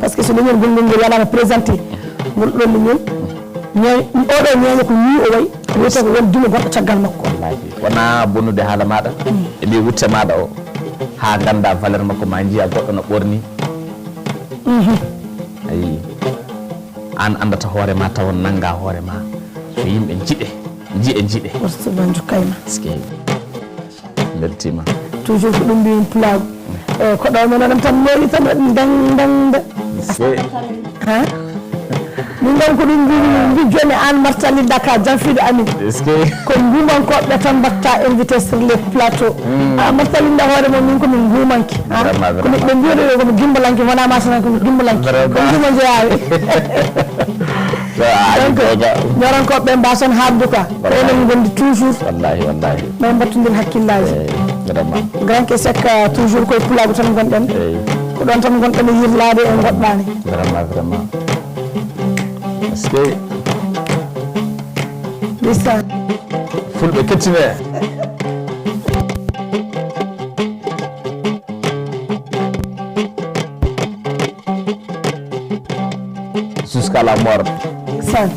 Parce que so leñol gonngol ngol yalaama présenté, ngol ɗon leñol, ñe- oɗo ñeeño ko nii o wayi, wiyete ko won dume goɗɗo caggal makko. Wallahi. Wonaa bonnude haala maaɗa, e mbi wutte maaɗa o, haa ngannda valeur makko ma njiya goɗɗo no ɓorni. Ayi. Aan anndata hoore ma taw nannga hoore ma. Ko yimɓe njiɗe, njiɗe, njiɗe. Woto soɓe njukkay ma. Est-ce que Beltima. Toujours ko ɗum mbiyen pulaagu. E ko ɗo men onon tan meri tan waɗi ndang ndang nda. Est-ce que Ha? Min ɗon ko ɗum mbi mbi joni aan Martalinda ka janfiɗo amin. Est-ce que Ko ngumankoɓe tan mbatta invité sur les plateaux. A Martalinda hoore mon min ko min ngumanki. Ha? Vraiment, Ko min ɓe mbiyoɗo yo ko mi gimbalanki wona ma tan ko mi gimbalanki. Ko Vraiment. Nguma jeyawi. Aji Donc, Boga. Ñorankoɓe ɓe mbason haabde quoi. Ko enen gondi toujours. Wallahi, wallahi. Ɓe mbattodir hakkillaji. Eh, vraiment. Grand que sec toujours koye pulaagu tan gonɗen. Eh, Ko ɗon tan gonɗen e yirlaade e goɗɗaani. vraiment, vraiment. Parce que Ndeysaan. fulɓe kettine. Jusqu'à la mort. Ndeysaan.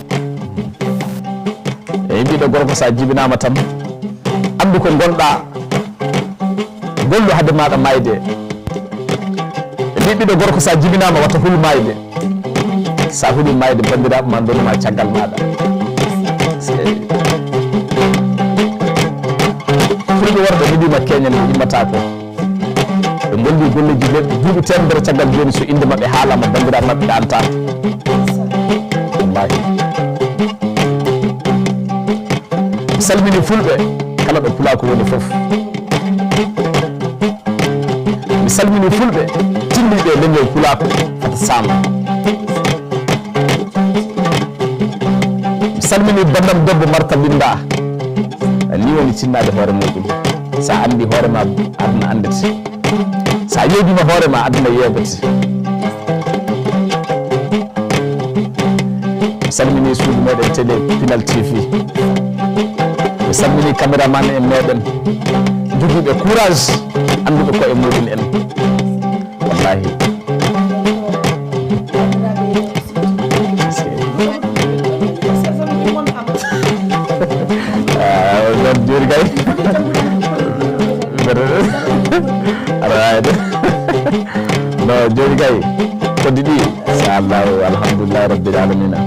E ɓiɗɗo gorko sa jibinama tan, andu ko gonɗa, gollu hade maɗa mayde. E mbi ɓiɗɗo gorko sa jibinama wata hul mayde. Sa huli mayde bandiraɓe ma donuma caggal maɗa. Fulɓe worɓe mi wima keñal mi immata ko. Ɓe golli golleji leɗɗi duuɓi temedere caggal joni so inde maɓɓe haalama bandiraɓe maɓɓe ɗantama. Wallahi. Mi salmini fulɓe kala ɗo pulaaku woni fof. Mi salmini fulɓe timmiɓe leñol pulaaku fata saama. Mi salmini bandam debbo Marta Linda. Ni woni cinnade hoore muɗum. Sa andi hoore ma aduna andete. Sa yeedima hoore ma aduna yeebete. Mi salmini suudu meɗen télé Pinal T V. Mi salmini caméraman en meɗen jogiiɓe courage, annduɓe koye muɗum en. Wallahi. Ah, joni kay. Aɗa waawi de. No, joni kay. Koddi ɗi. Inchallahu, alhamdulillahi rabbil alamina.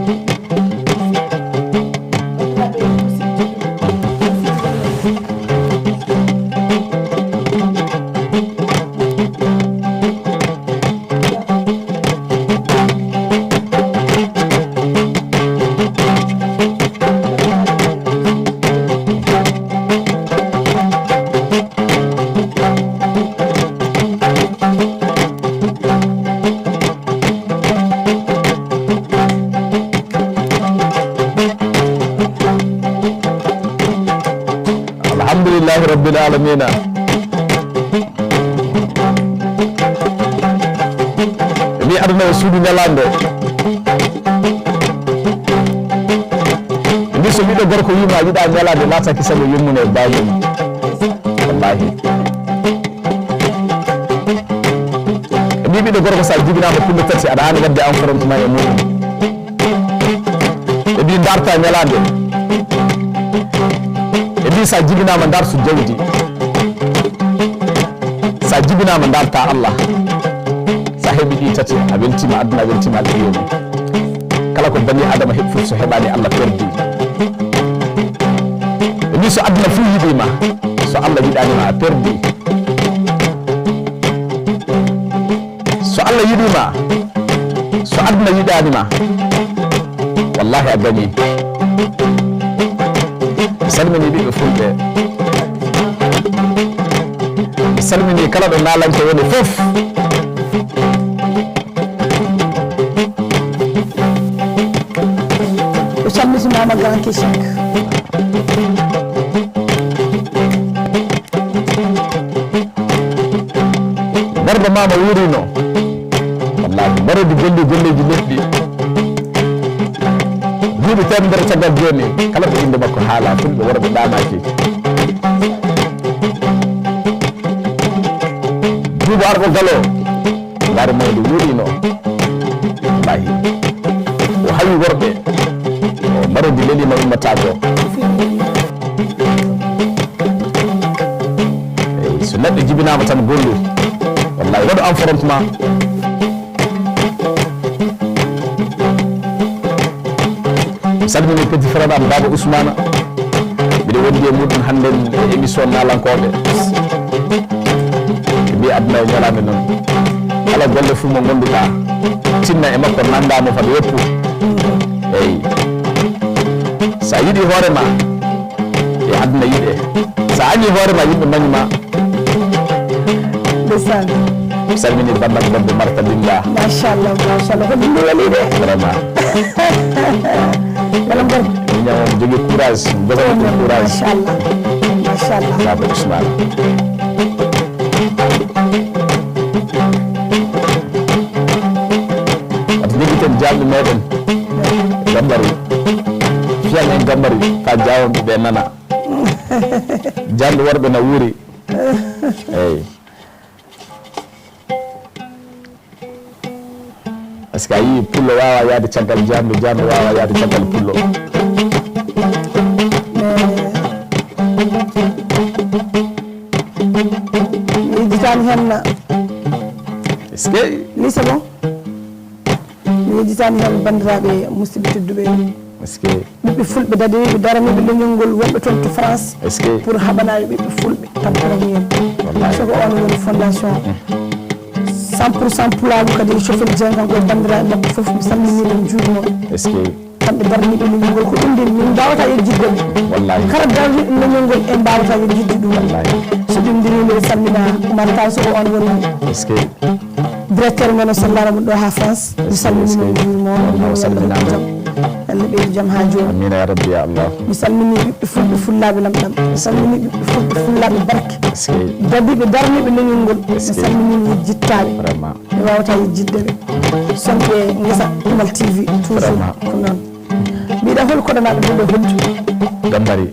Alhamdulillahi rabbil alamina. Mi aduna o suudu ñalande. Ndi so ɓiɗɗo gorko wima yiɗa ñalande lataki sago yummune e bamum. Wallahi. E mbi ɓiɗɗo gorko sa jibinama pullo tati aɗa hani wadde affrontement e muɗum. E mbi darta ñalande. E mbi sa jibinama dartu jawdi. Sa jibinama darta Allah. Sa heɓi ɗi tati a weltima aduna a weltima alqiyama. Kala ko bani adama heɓi fof so heɓani Allah perdi. E mbi so aduna fof yiɗima so Allah yiɗanima a perdi. So Allah yiɗima so aduna yiɗanima wallahi a gañi. Mi salmini ɓiɓɓe fulɓe. Mi salmini kala ɗo nalanke woni fof. Garba mama wurino. Wallahi, mbarodi golli golleji leɗɗi. Duuɓi temedere caggal jooni, kala ko innde makko haala, fulɓe worɓe ɗaanaaki. Duuɓo arɗo galo, ngaari mawndi wuurino. Wallahi. O hawi worɓe. O mbarodi lelima ummataako. Eyi, so neɗɗo jibinaama tan gollu. Wallahi, waɗu affrontement. Mi salmini petit frère am Baba Ousmane. Mbiɗo wondi e muɗum hannden e émission Naalankooɓe. Ɓe mbiya aduna e ñalaande noon. Kala golle fuu mo ngonnduɗaa, tinna e makko, nanngaa mo fade woppu. Eyi. So a yiɗi hoore ma, e aduna yiɗe. So a añi hoore ma, yimɓe mañi ma. Ndeysaan. Mi salmini bannam debbo Marta Binda. Machallah, machallah. Ko ɗum ɗo weli de. Vraiment. Wala ngor. Mi ñaama mo jogii courage, mi joga mo courage. Machallah. Machallah. Baba Ousmane. Wata jogiten jaamɗe meɗen. Gambari. Fiyan en gambari. Fa jawonɓe ɓe nana. Jaamɗe worɓe na wuuri. Eyi. Est-ce que a yii pullo waawa yaade caggal jaamɗe, jaamɗe waawa yaade caggal pullo? Mi yejjitaani heen na. Est-ce que? Ni c'est bon. Mi yejjitaani heen banndiraaɓe musidɓe tedduɓe. Est-ce que? Ɓiɓɓe fulɓe dadiiɓe daraniiɓe leñol ngol wonɓe toon to France. Est-ce que? Pour haɓanaaɓe ɓiɓɓe fulɓe tampere mumen. Wallahi. Soko on woni fondation. Cent pour cent pulaagu kadi chauffeur Dieng kanko e banndiraaɓe makko fof mi salminii ɓe mi juuriima ɓe. Est-ce que? Kamɓe daraniiɓe leñol ngol ko ɗum de min mbaawata yejjitde ɓe. Wallahi. Kala daraniiɓe leñol ngol en mbaawata yejjitde ɗum. Wallahi. So ɗum ndini mbiɗa salmina Oumar Tall soko on woni. Est-ce que? Directeur men o sellama mo ɗo ha France. Mi salmini mo, mi juurima mo. Wonno o salminaama. Jam. Allah ɓeydu jam ha jooni. Amina ya rabbi ya Allah. Mi salmini ɓiɓɓe fulɓe fullaaɓe lamɗam. Mi salmini ɓiɓɓe fulɓe fullaaɓe barke. Est-ce que? Dadiiɓe darniiɓe leñol ngol. Est-ce que? Mi salmini mi yejjittaɓe. Vraiment. Mi wawata yejjitde ɓe. Sonɓe ngesa Kumal T V toujours. Vraiment. Ko noon. Mbiɗa hol koɗanaaɗo ɗum ɗo holtu? Gambari.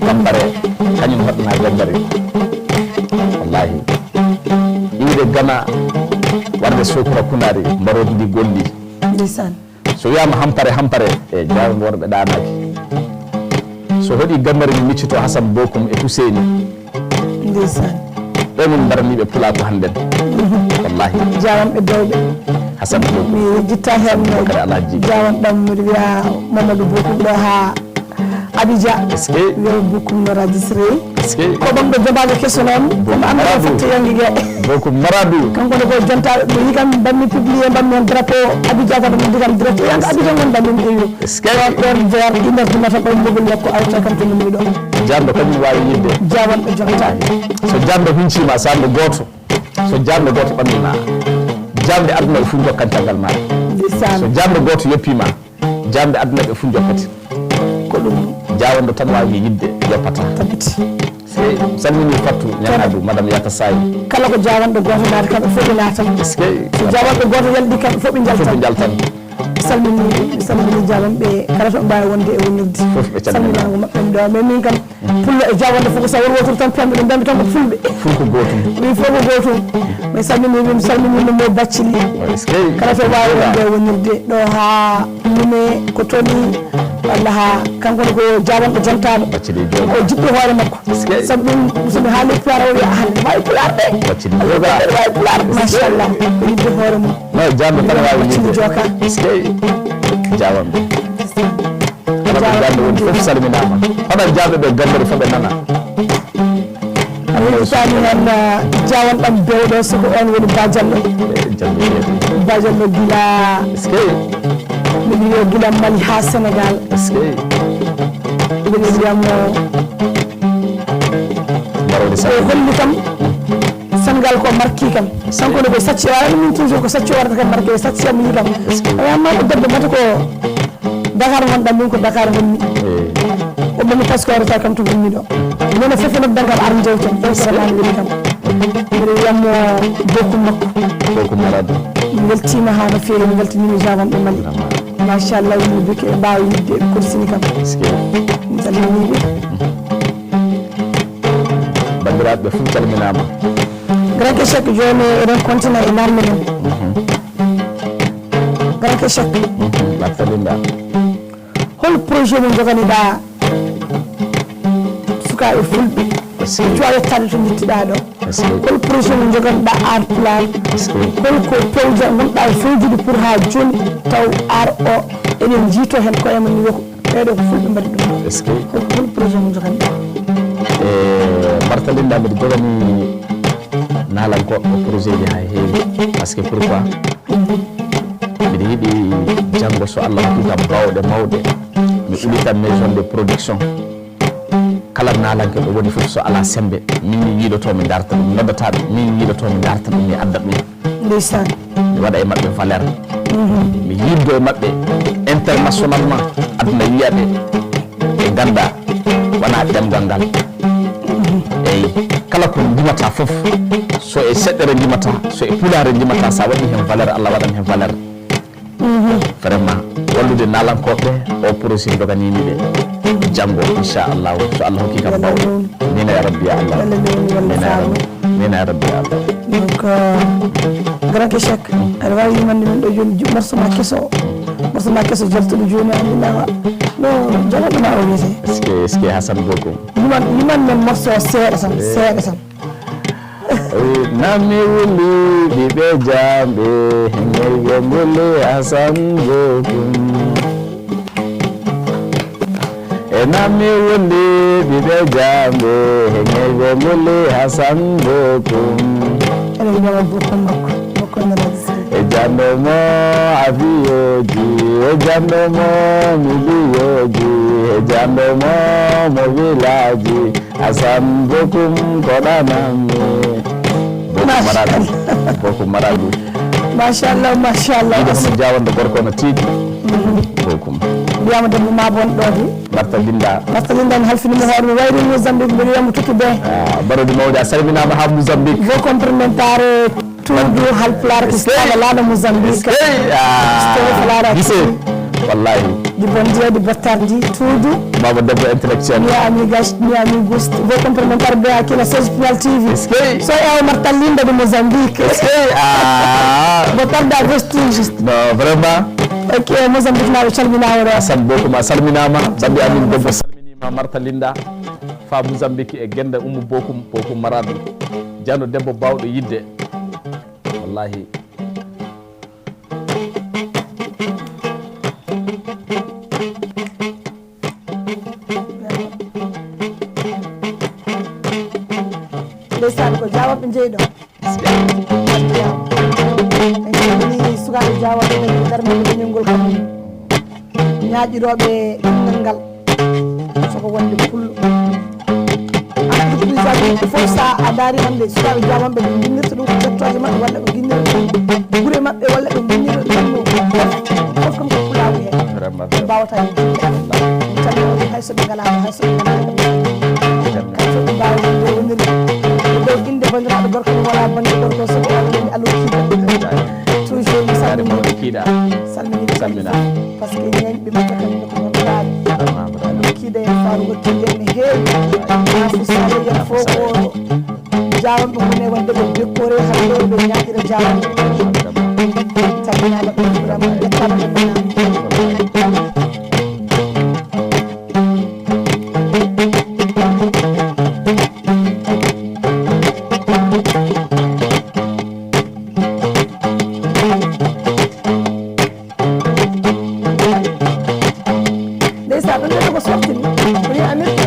Gambare. Kañum hoɗanaa gambari. Wallahi. Iwde Gana. Warde sokura kunari. Mbarodi ndi golli. Ndeysaan. So wiyaama hampare, hampare. E jaawnde worɓe ɗaanaaki. So hoɗi gambari mi miccito Hasan Bokum e Huseyni. Ndeysaan. Ɓe min mbaraniiɓe pulaaku hannden. Wallahi. Jaawanɓe dewɓe. Hasan Bokum. Mi yejjitta heen Bakary Alhaji. Jaawanɗam mbiɗa wiya Mamadou Bokum ɗo ha Abidjan. Est-ce que? Wiya Bokum no rajistre. Est-ce que? Ko ɗum ɗo jabaaɓe keso noon. Bokum ko annduɗo maradu. Fatte yangi ge. Bokum maradu. Kanko ne ko jonta mo yigan mbanmi publié mbanmi heen drapeau Abidjan kadi mo digan direct. Yanka Abidjan ngon mbanmi mi ewi. Est-ce que? Ɗon, ɗon vers une heure du matin, ɗon mobile makko arta kam to min ɗo. Jaamɗo kañum waawi yiɗde. Jaawanɗo jontaani. So jaamɗo hunciima saambo gooto, so jaamɗo gooto ɓammiima, jaamɗe aduna o fof jokkan caggal maaɗa. Ndeysaan. So jaamɗo gooto yoppiima, jaamɗe aduna ɓe fof jokkata. Ko ɗum. Jaawanɗo tan waawi yiɗde, yoppata. Tabiti. Sey, mi salmini Fatou Ñaŋadu, Madame Yata Say. Kala ko jaawanɗo gooto naati, kamɓe fof ɓe naatan. Est-ce que? So jaawanɗo gooto yalti, kamɓe fof ɓe njaltan. Fof ɓe njaltan. Mi salmini, mi salmini jaawanɓe kala to ɓe mbaawi wonde e wonirde. Fof ɓe calminaama. Salminaango maɓɓe ɗo. Mais min kam, pullo e jaawanɗo fof ko sawor wotoro tan piyamɓe ɗum, mbiyamɓe tan ko fulɓe. Fof ko gootum. Min fof ko gootum. Mi salmini, min salmini no mo Baccili. Est-ce que? Kala to waawi wonde e wonirde ɗo haa Mine ko toon ni, walla haa kanko ne ko jaawanɗo jontaano. Baccili jooɗo. Ko jiɗɗo hoore makko. Est-ce que? Sabu ɗum, so mi haalii pulaar, o wiya, "Ah, ne waawi pulaar de." Baccili jooɗa. Ne waawi pulaar, est-ce que? Machallah. Ko yiɗde hoore mum. No, jaamɗo tan waawi yiɗde. Baccili jooka. Est-ce que? Jaawanɗo. Kala ko jaamɗo woni fof salminaama. Hono jaamɓe ɓe gandori fof ɓe nana. A yejjitaani heen, ah, jaawanɗam bewɗo, soko on woni Ba Diallo. Eh, Diallo yeeɗi. Ba Diallo gila. Est-ce que? Miɗo wiya gila Mali haa Sénégal. Est-ce que? Miɗo wiya mo. Mbarodi ko Sall. Holli kam, Sénégal ko marki kam. Kanko ne ko sacci, wala min toujours ko sacci o waɗata kam marki, o sacci am yi kam. Est-ce que? O yamma ko debbo mata ko Dakar ngonɗaa, min ko Dakar ngonmi. Eyi. O ɓami taskoro taw kam to ngonmi ɗo. Minen fof noddan kam ar jewten, ɗon ko Ramaani weli kam. Mbiɗa wiyatmo Bokum makko. Bokum Maradu. Mi weltiima haa no feewi, mi weltiniima jaabamɓe Mali. Machallah, yimɓe Bike ɓe mbaawi yiɗde, ɓe korsini kam. Eskey. Mi salminiiɓe. Banndiraaɓe fof calminaama. Grand Échec, jooni eɗen kontina e namde men. Grand Échec. Barka Linda. Hol projet mo njoganiɗaa sukaaɓe fulɓe? Eskey. Cuwa yettaade to njittiɗaa ɗo. Eskey. Hol projet mo njoganiɗaa ar pulaar? Eskey. Hol ko pewja ngonɗaa e fewjude pour haa jooni taw ar o eɗen njiito heen koye men ni woko ɓeeɗo ko fulɓe mbaɗi ɗum? Eskey. Hol, hol projet mo njoganiɗaa? E Barka Linda, mbiɗa jogani naalankooɓe projet ji haa heewi. Parce que pourquoi? Mbiɗa yiɗi janngo, so Allah hokki kam baawɗe mawɗe, mi uddita maison de production. Kala naalanke ɗo woni fof, so alaa semmbe, min mi yiiloto, mi darta ɗum, mi noddata ɗum, min mi yiiloto, mi darta ɗum, mi adda ɗum. Ndeysaan. Mi waɗa e maɓɓe valeur. Mi yiido e maɓɓe internationalement, aduna yiya ɓe. Ɓe ngannda wona ɗemngal ngal. Eyi, kala ko ndimata fof, so e seɗɗere ndimata, so e pulaare ndimata, so a waɗi heen valeur, Allah waɗan heen valeur. Vraiment, wallude naalankooɓe ɓe, o projet doganiimi ɓe. Janngo, inchallahu, so Allah hokki kam baawɗe. Min ya Rabbi ya Allah. Min ya Rabbi. Min ya Rabbi ya Allah. Donc, euh, Grand Échec, aɗa waawi yimande min ɗo jooni, ju-, morceau ma keso o. Morceau ma keso jaltuɗo jooni, a anndiɗaa wa. No jalaɗo ma o wiyetee? Est-ce que, est-ce que Hassan Bokum? Yiman, yiman men morceau o seeɗa tan, seeɗa tan. O wi, "Nami wuli ɓiɓɓe jaamɓe, heŋey ɓe nguli Asan Bokum." E nami wuli ɓiɓɓe jaamɓe, heŋey ɓe nguli Asan Bokum. Eɗen ñawa Bokum makko, Bokum no ladde. E jando mo aviyoji, e jando mo miliyoji, e jando mo mo vilaji. Asan Bokum ko ɗanammi. Bokum Maradu. Bokum Maradu. Machallah, machallah. Yiɗo hono jawande gorko no tiiɗi. Bokum. Mbiyama debbo ma bon ɗo de. Marta Linda. Marta Linda ne halfini mo hoore, mi wayri Mozambique, mbiɗo wiyamo Tutu Be. Ah, barodi mawɗi, a salminaama haa Mozambique. Vou cumprimentar tudo Halpulaar que estava lá no Moçambique. Estou a falar aqui. Wallahi. De bom dia, de boa tarde, tudo. Baba debbo intellectuel. Minha amiga, minha amigos, vou cumprimentar bem aqui na Sérgio Pinhal T V. Esquei. Sou eu, Marta Linda de Moçambique. Esquei. Ah. Boa tarde a vocês todos. Não, vraiment. Ok, Moçambique na salminaama. Asan Bokum a salminaama. Bandi amin debbo salminiima, Marta Linda. Fa Mozambique e genda Ummu Bokum, Bokum Maradu. Jano debbo bawɗo yidde. Wallahi. Ndeysaan, ko Jaawaɓe jeyi ɗo. En calmini sukaaɓe Jaawaɓe ɓe darnooɓe leñol ngol kam. Ñaaƴirooɓe ɗemngal ngal. Soko wonde pullo. Entreprise aji fof, so a ndaari hannde sukaaɓe Jaawaɓe ɓe njinnirta ɗum ko ƴettooje maɓɓe walla ɓe njinnira ɗum gure maɓɓe walla ɓe njinnira ɗum no fof, ɗum fof kam ko pulaagu heen. Vraiment, ɓe vraiment. Mbaawata yejjitde. Wallahi. Ɗum tan woni hay so ɓe ngalaa, hay so ɓe ngalaa. Vraiment. Hay so ɓe mbaawi ɗum ɗo woniri. Ko ɗo innde banndiraaɗo gorko ɗum wona bannde gorko so ko Allah woni Allah kiiɗa. Toujours mi salmini. Kiiɗa. Salmini. Salmina. Parce que ñañɓe maɓɓe kañum ko noon mbaɗaani. Vraiment, vraiment. Kiiɗa en faaru ko kiiɗa en no heewi. Maa fu saare en fof ko Jaawanɓe ngoni e wonde ɓe décoré hannde ɓe ñaaƴira Jaawanɓe. Calminaama ɓe, vraiment, njettaama ɓe, nanaama. Ndeysaan, ɗum ɗo ko softini. Ko yo amirte.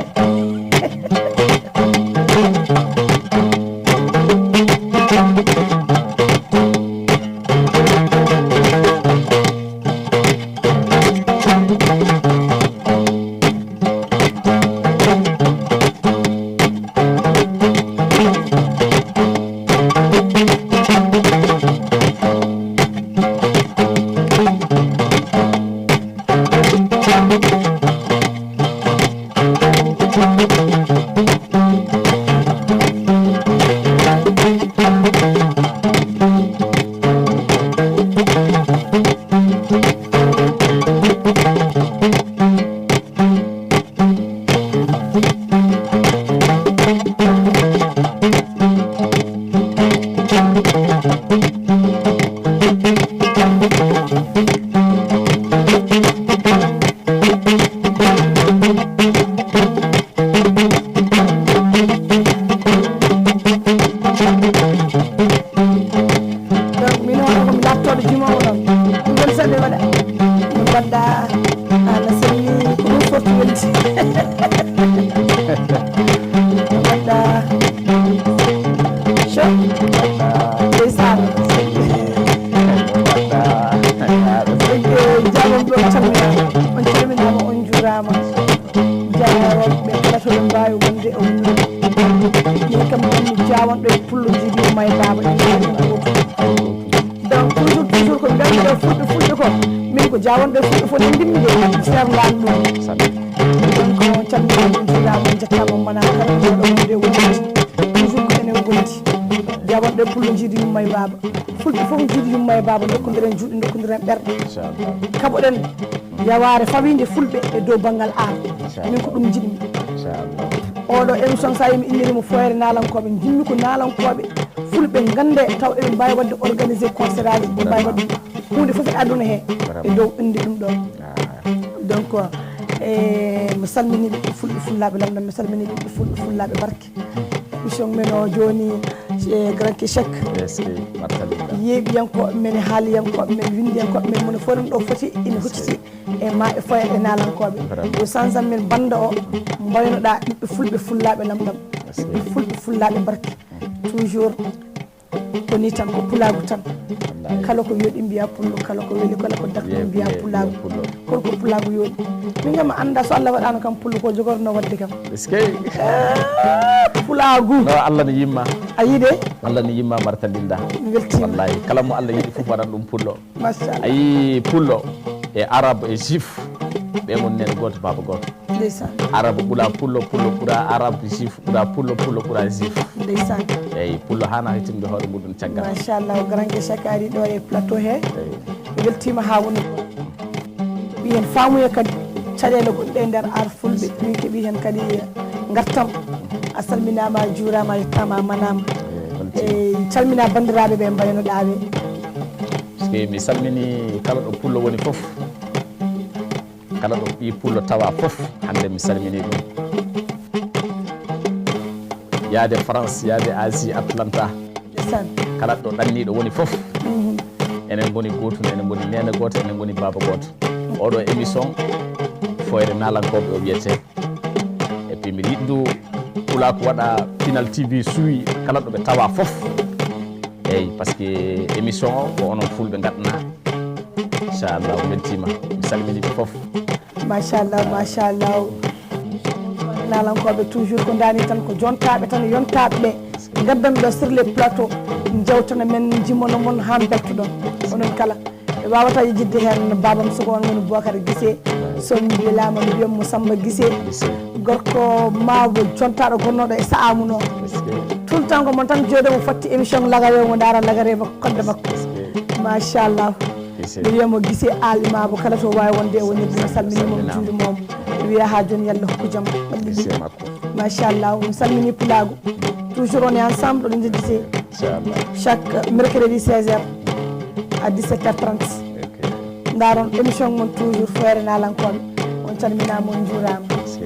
Fulɓe, fulɓe ko min ko jawonɗo e fulɓe fof ndenndimmi de, seerndaani ɗum. Donc, on calminaama, on njuuraama, on njettaama, on manaama kala ko ɗo wonde woni. Toujours ko enen ngondi. Jawonɗo e pullo njiidi yumma e baaba. Fulɓe fof njiidi yumma e baaba, ndokkondiren juuɗe, ndokkondiren ɓerɗe. Kaɓoɗen yawaare fawiinde fulɓe e dow banngal aar. Min ko ɗum njiɗmi. Oɗo émission, so a yii mi inniri mo Fooyre Naalankooɓe, njiɗmi ko naalankooɓe fulɓe ngannde taw eɓe mbaawi waɗde organisé concert aji, ɓe mbaawi waɗde huunde fof e aduna he e dow inde ɗum ɗo. Donc, e mi salmini ɓiɓɓe fulɓe fullaaɓe lamɗam, mi salmini ɓiɓɓe fulɓe fullaaɓe barke. Émission men o jooni, e Grand Kechek. Yeeɓiyankooɓe men, haaliyankooɓe men, winndiyankooɓe men, mone fof ɗo foti ina hucciti e ma e Fooyre Naalankooɓe. Yo sansam men bannda o, mbaynoɗaa ɓiɓɓe fulɓe fullaaɓe lamɗam, ɓiɓɓe fulɓe fullaaɓe barke. Toujours ko ni tan, ko pulaagu tan. Kala ko yooɗi mbiya pullo, kala ko weli, kala ko darti mbiya pulaagu. Kol ko pulaagu yooɗi. Min kam mi annda so Allah waɗaano kam pullo ko jogorno waɗde kam. Eskey. Eh, pulaagu. No, Allah ne yimma. A yii de? Allah ne yimma, Marta Linda. Mi weltiima. Wallahi, kala mo Allah yiɗi fof waɗan ɗum pullo. Machallah. A yii pullo e arabe e juif, ɓe ngon nene gooto, baaba gooto. Ndeysaan. Arabe ɓura pullo, pullo ɓura arabe, juif ɓura pullo, pullo ɓura juif. Ndeysaan. Eyi, pullo haana hitimde hoore muɗum caggal. Machallah, o Grand Kechek ari ɗo e plateau he. Eyi. Mi weltiima haa woni. Wi heen faamuya kadi caɗeele gonɗe e nder aar fulɓe. Min keɓi heen kadi ngartam. A salminaama, a juuraama, a yettaama, a manaama. Eyi, weltiima. Eyi, calmina banndiraaɓe ɓe mbaynoɗaa ɓe. Parce que mi salmini kala ɗo pullo woni fof. Kala ɗo ɓii pullo tawa fof, hannde mi salmini ɗum. Yaade France, yaade Asie, Atlanta. Ndeysaan. Kala ɗo ɗanniiɗo woni fof. Mhm. Enen ngoni gootum, enen ngoni neene gooto, enen ngoni baaba gooto. Oɗo émission, Fooyre Naalankooɓe o wiyetee. Et puis mbiɗa yiɗi ndu pulaaku waɗa Pinal T V suuwi kala ɗo ɓe tawa fof. Eyi, parce que émission o ko onon fulɓe ngaɗana. Inchallah, o weltiima. Mi salmini ɓe fof. Machallah, machallah. Naalankooɓe toujours ko ndaani tan ko jontaaɓe tan, yontaaɓe ɓe. Ngaddan ɗo sur les plateaux, njewtana men, njimono mon haa mbeltoɗon. Onon kala. Ɓe waawata yejjitde heen baabam so ko on woni Bocar Guissé. So mi welaama mbiyam mo Samba Guissé. Gorko maabo jontaaɗo gonnooɗo e sa'aamu noon. Tout le temps ko mon tan jooɗo mo fatti émission lagare o mo ndaara lagare makko kodde makko. Machallah. Mi wiya mo Guissé aali maabo kala to waawi wonde e wonirde mi salmini mo mi juurima mo. Mi wiya haa jooni yalla hokku jam. Machallah. Mi salmini pulaagu. Toujours on est ensemble, on est Inchallah. Chaque mercredi seize heures à dix-sept heures trente. Ok. Ndaron émission mon toujours Fooyre Naalankooɓe. On calminaama, on njuuraama. Merci.